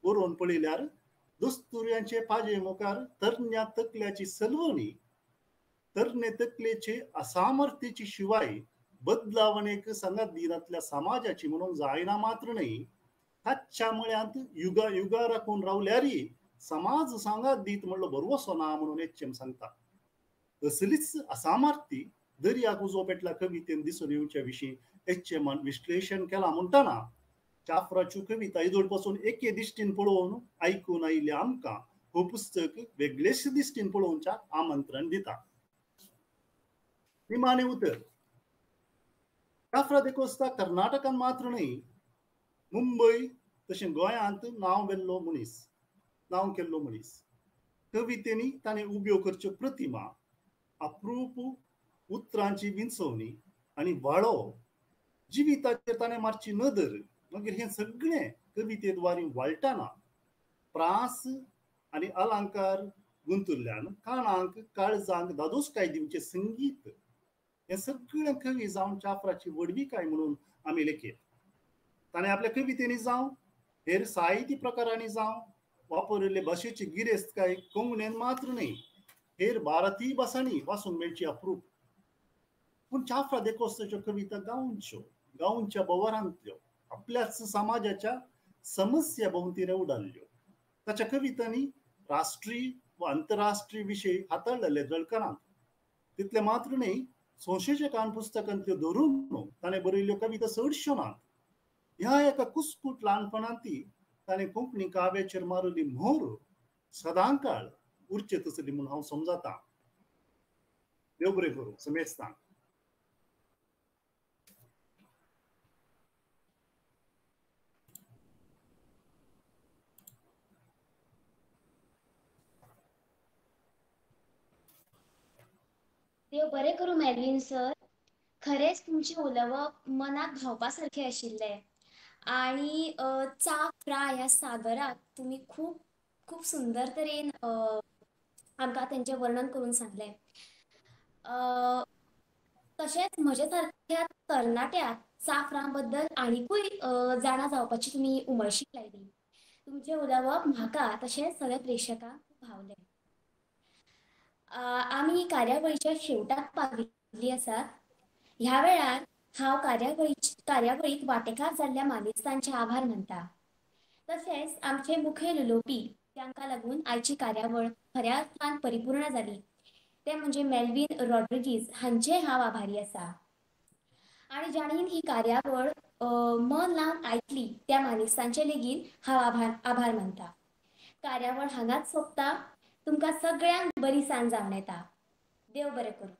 बरोवन पळयल्यार दस्तुर्यांचे पाजे मुखार तरण्या तकल्याची सलवणी, तरणे तकलेचे असामर्थ्याची शिवाय बदलावणेक सांगात दिनांतल्या समाजाची म्हणून जायना मात्र न्हय, ताच्या मळ्यांत युगा युगा राखून रावल्यारी समाज सांगात दीत म्हणलो भरवसो ना म्हणून एच एम सांगता. असलीच असामर्थी दर्याक उजो पेटला कवितेन दिसून येवच्या विशीं एच एमान विश्लेशण केलां म्हणटना चाफ्राच्यो कविता येदोळ पासून एके दिश्टीन पळोवन आयकून आयिल्ल्या आमकां हो पुस्तक वेगळेच दिश्टीन पळोवच्याक आमंत्रण दिता. निमाणें उतर चाफ्रा देकोस्ता कर्नाटकान मात्र न्हय, मुंबय तशें गोंयांत नांव केल्लो मनीस. कवितेंनी ताणें उब्यो करच्यो प्रतिमा, अप्रूप उतरांची विंचवणी आनी वाळो, जिविताचेर ताणें मारची नदर, मागीर हें सगळें कवितेद्वारी वाळटाना प्रास आनी अलंकार गुंतुल्ल्यान कानांक काळजांक दादोसकाय दिवचें संगीत हें सगळें कवी जावन चाफ्राची व्हडविकाय म्हणून आमी लेखयत. ताणें आपल्या कवितेंनी जावं हेर साहित्य प्रकारांनी जावं वापरिल्ले भाशेची गिरेस्तकाय कोंकणीन मात्र न्हय हेर भारतीय भासांनी वाचूंक मेळची अप्रूप. पूण चाफ्रा देकोस्ताच्यो कविता गांवच्यो, गांवच्या भोंवरांतल्यो, आपल्याच समाजाच्या समस्या भोंवती उडाल्ल्यो. ताच्या कवितांनी राष्ट्रीय वा अंतरराष्ट्रीय विशय हाताळलेले झळकनात. तितले मात्र न्हय, सोंशेचे कान पुस्तकांतल्यो धरून ताणें बरयल्ल्यो कविता चडश्यो नात. ह्या एका कुस्कूट ल्हानपणांत ताणें कोंकणी काव्याचेर मारली म्होर सदांकाळ उरचे तसली म्हूण हांव समजता. देव बरें करूं समेस्तांक. देव बरें करूं मेल्विन सर. खरेंच तुमचें उलोवप मनाक भावपा सारकें आशिल्लें आनी चाफ्रा ह्या सागराक तुमी खूब खूब सुंदर तरेन आमकां तेंचें वर्णन करून सांगलें. तशेंच म्हज्या सारक्या तरणाट्याक चाफ्रा बद्दल आनिकूय जाणा जावपाची तुमी उमळशीक लायली. तुमचें उलोवप म्हाका तशेंच सगळ्या प्रेक्षकांक खूब भावलें. आमी कार्यावळीच्या शेवटाक पाविल्ली आसात. ह्या वेळार हांव कार्यावळीक वांटेकार जाल्ल्या मानेस्तांचे आभार मानता. तशेंच आमचे मुखेल उलोवपी तांकां लागून आयची कार्यावळ खऱ्या अर्थान परिपूर्ण जाली ते म्हणजे मेल्विन रॉड्रिगीज हांचे हांव आभारी आसा. आनी जाणीन ही कार्यावळ मन लावन आयकली त्या मानेस्तांचे लेगीत हांव आभार मानता. कार्यावळ हांगाच सोंपता. तुमकां सगळ्यांक बरी सांज जावन येता. देव बरें करूं.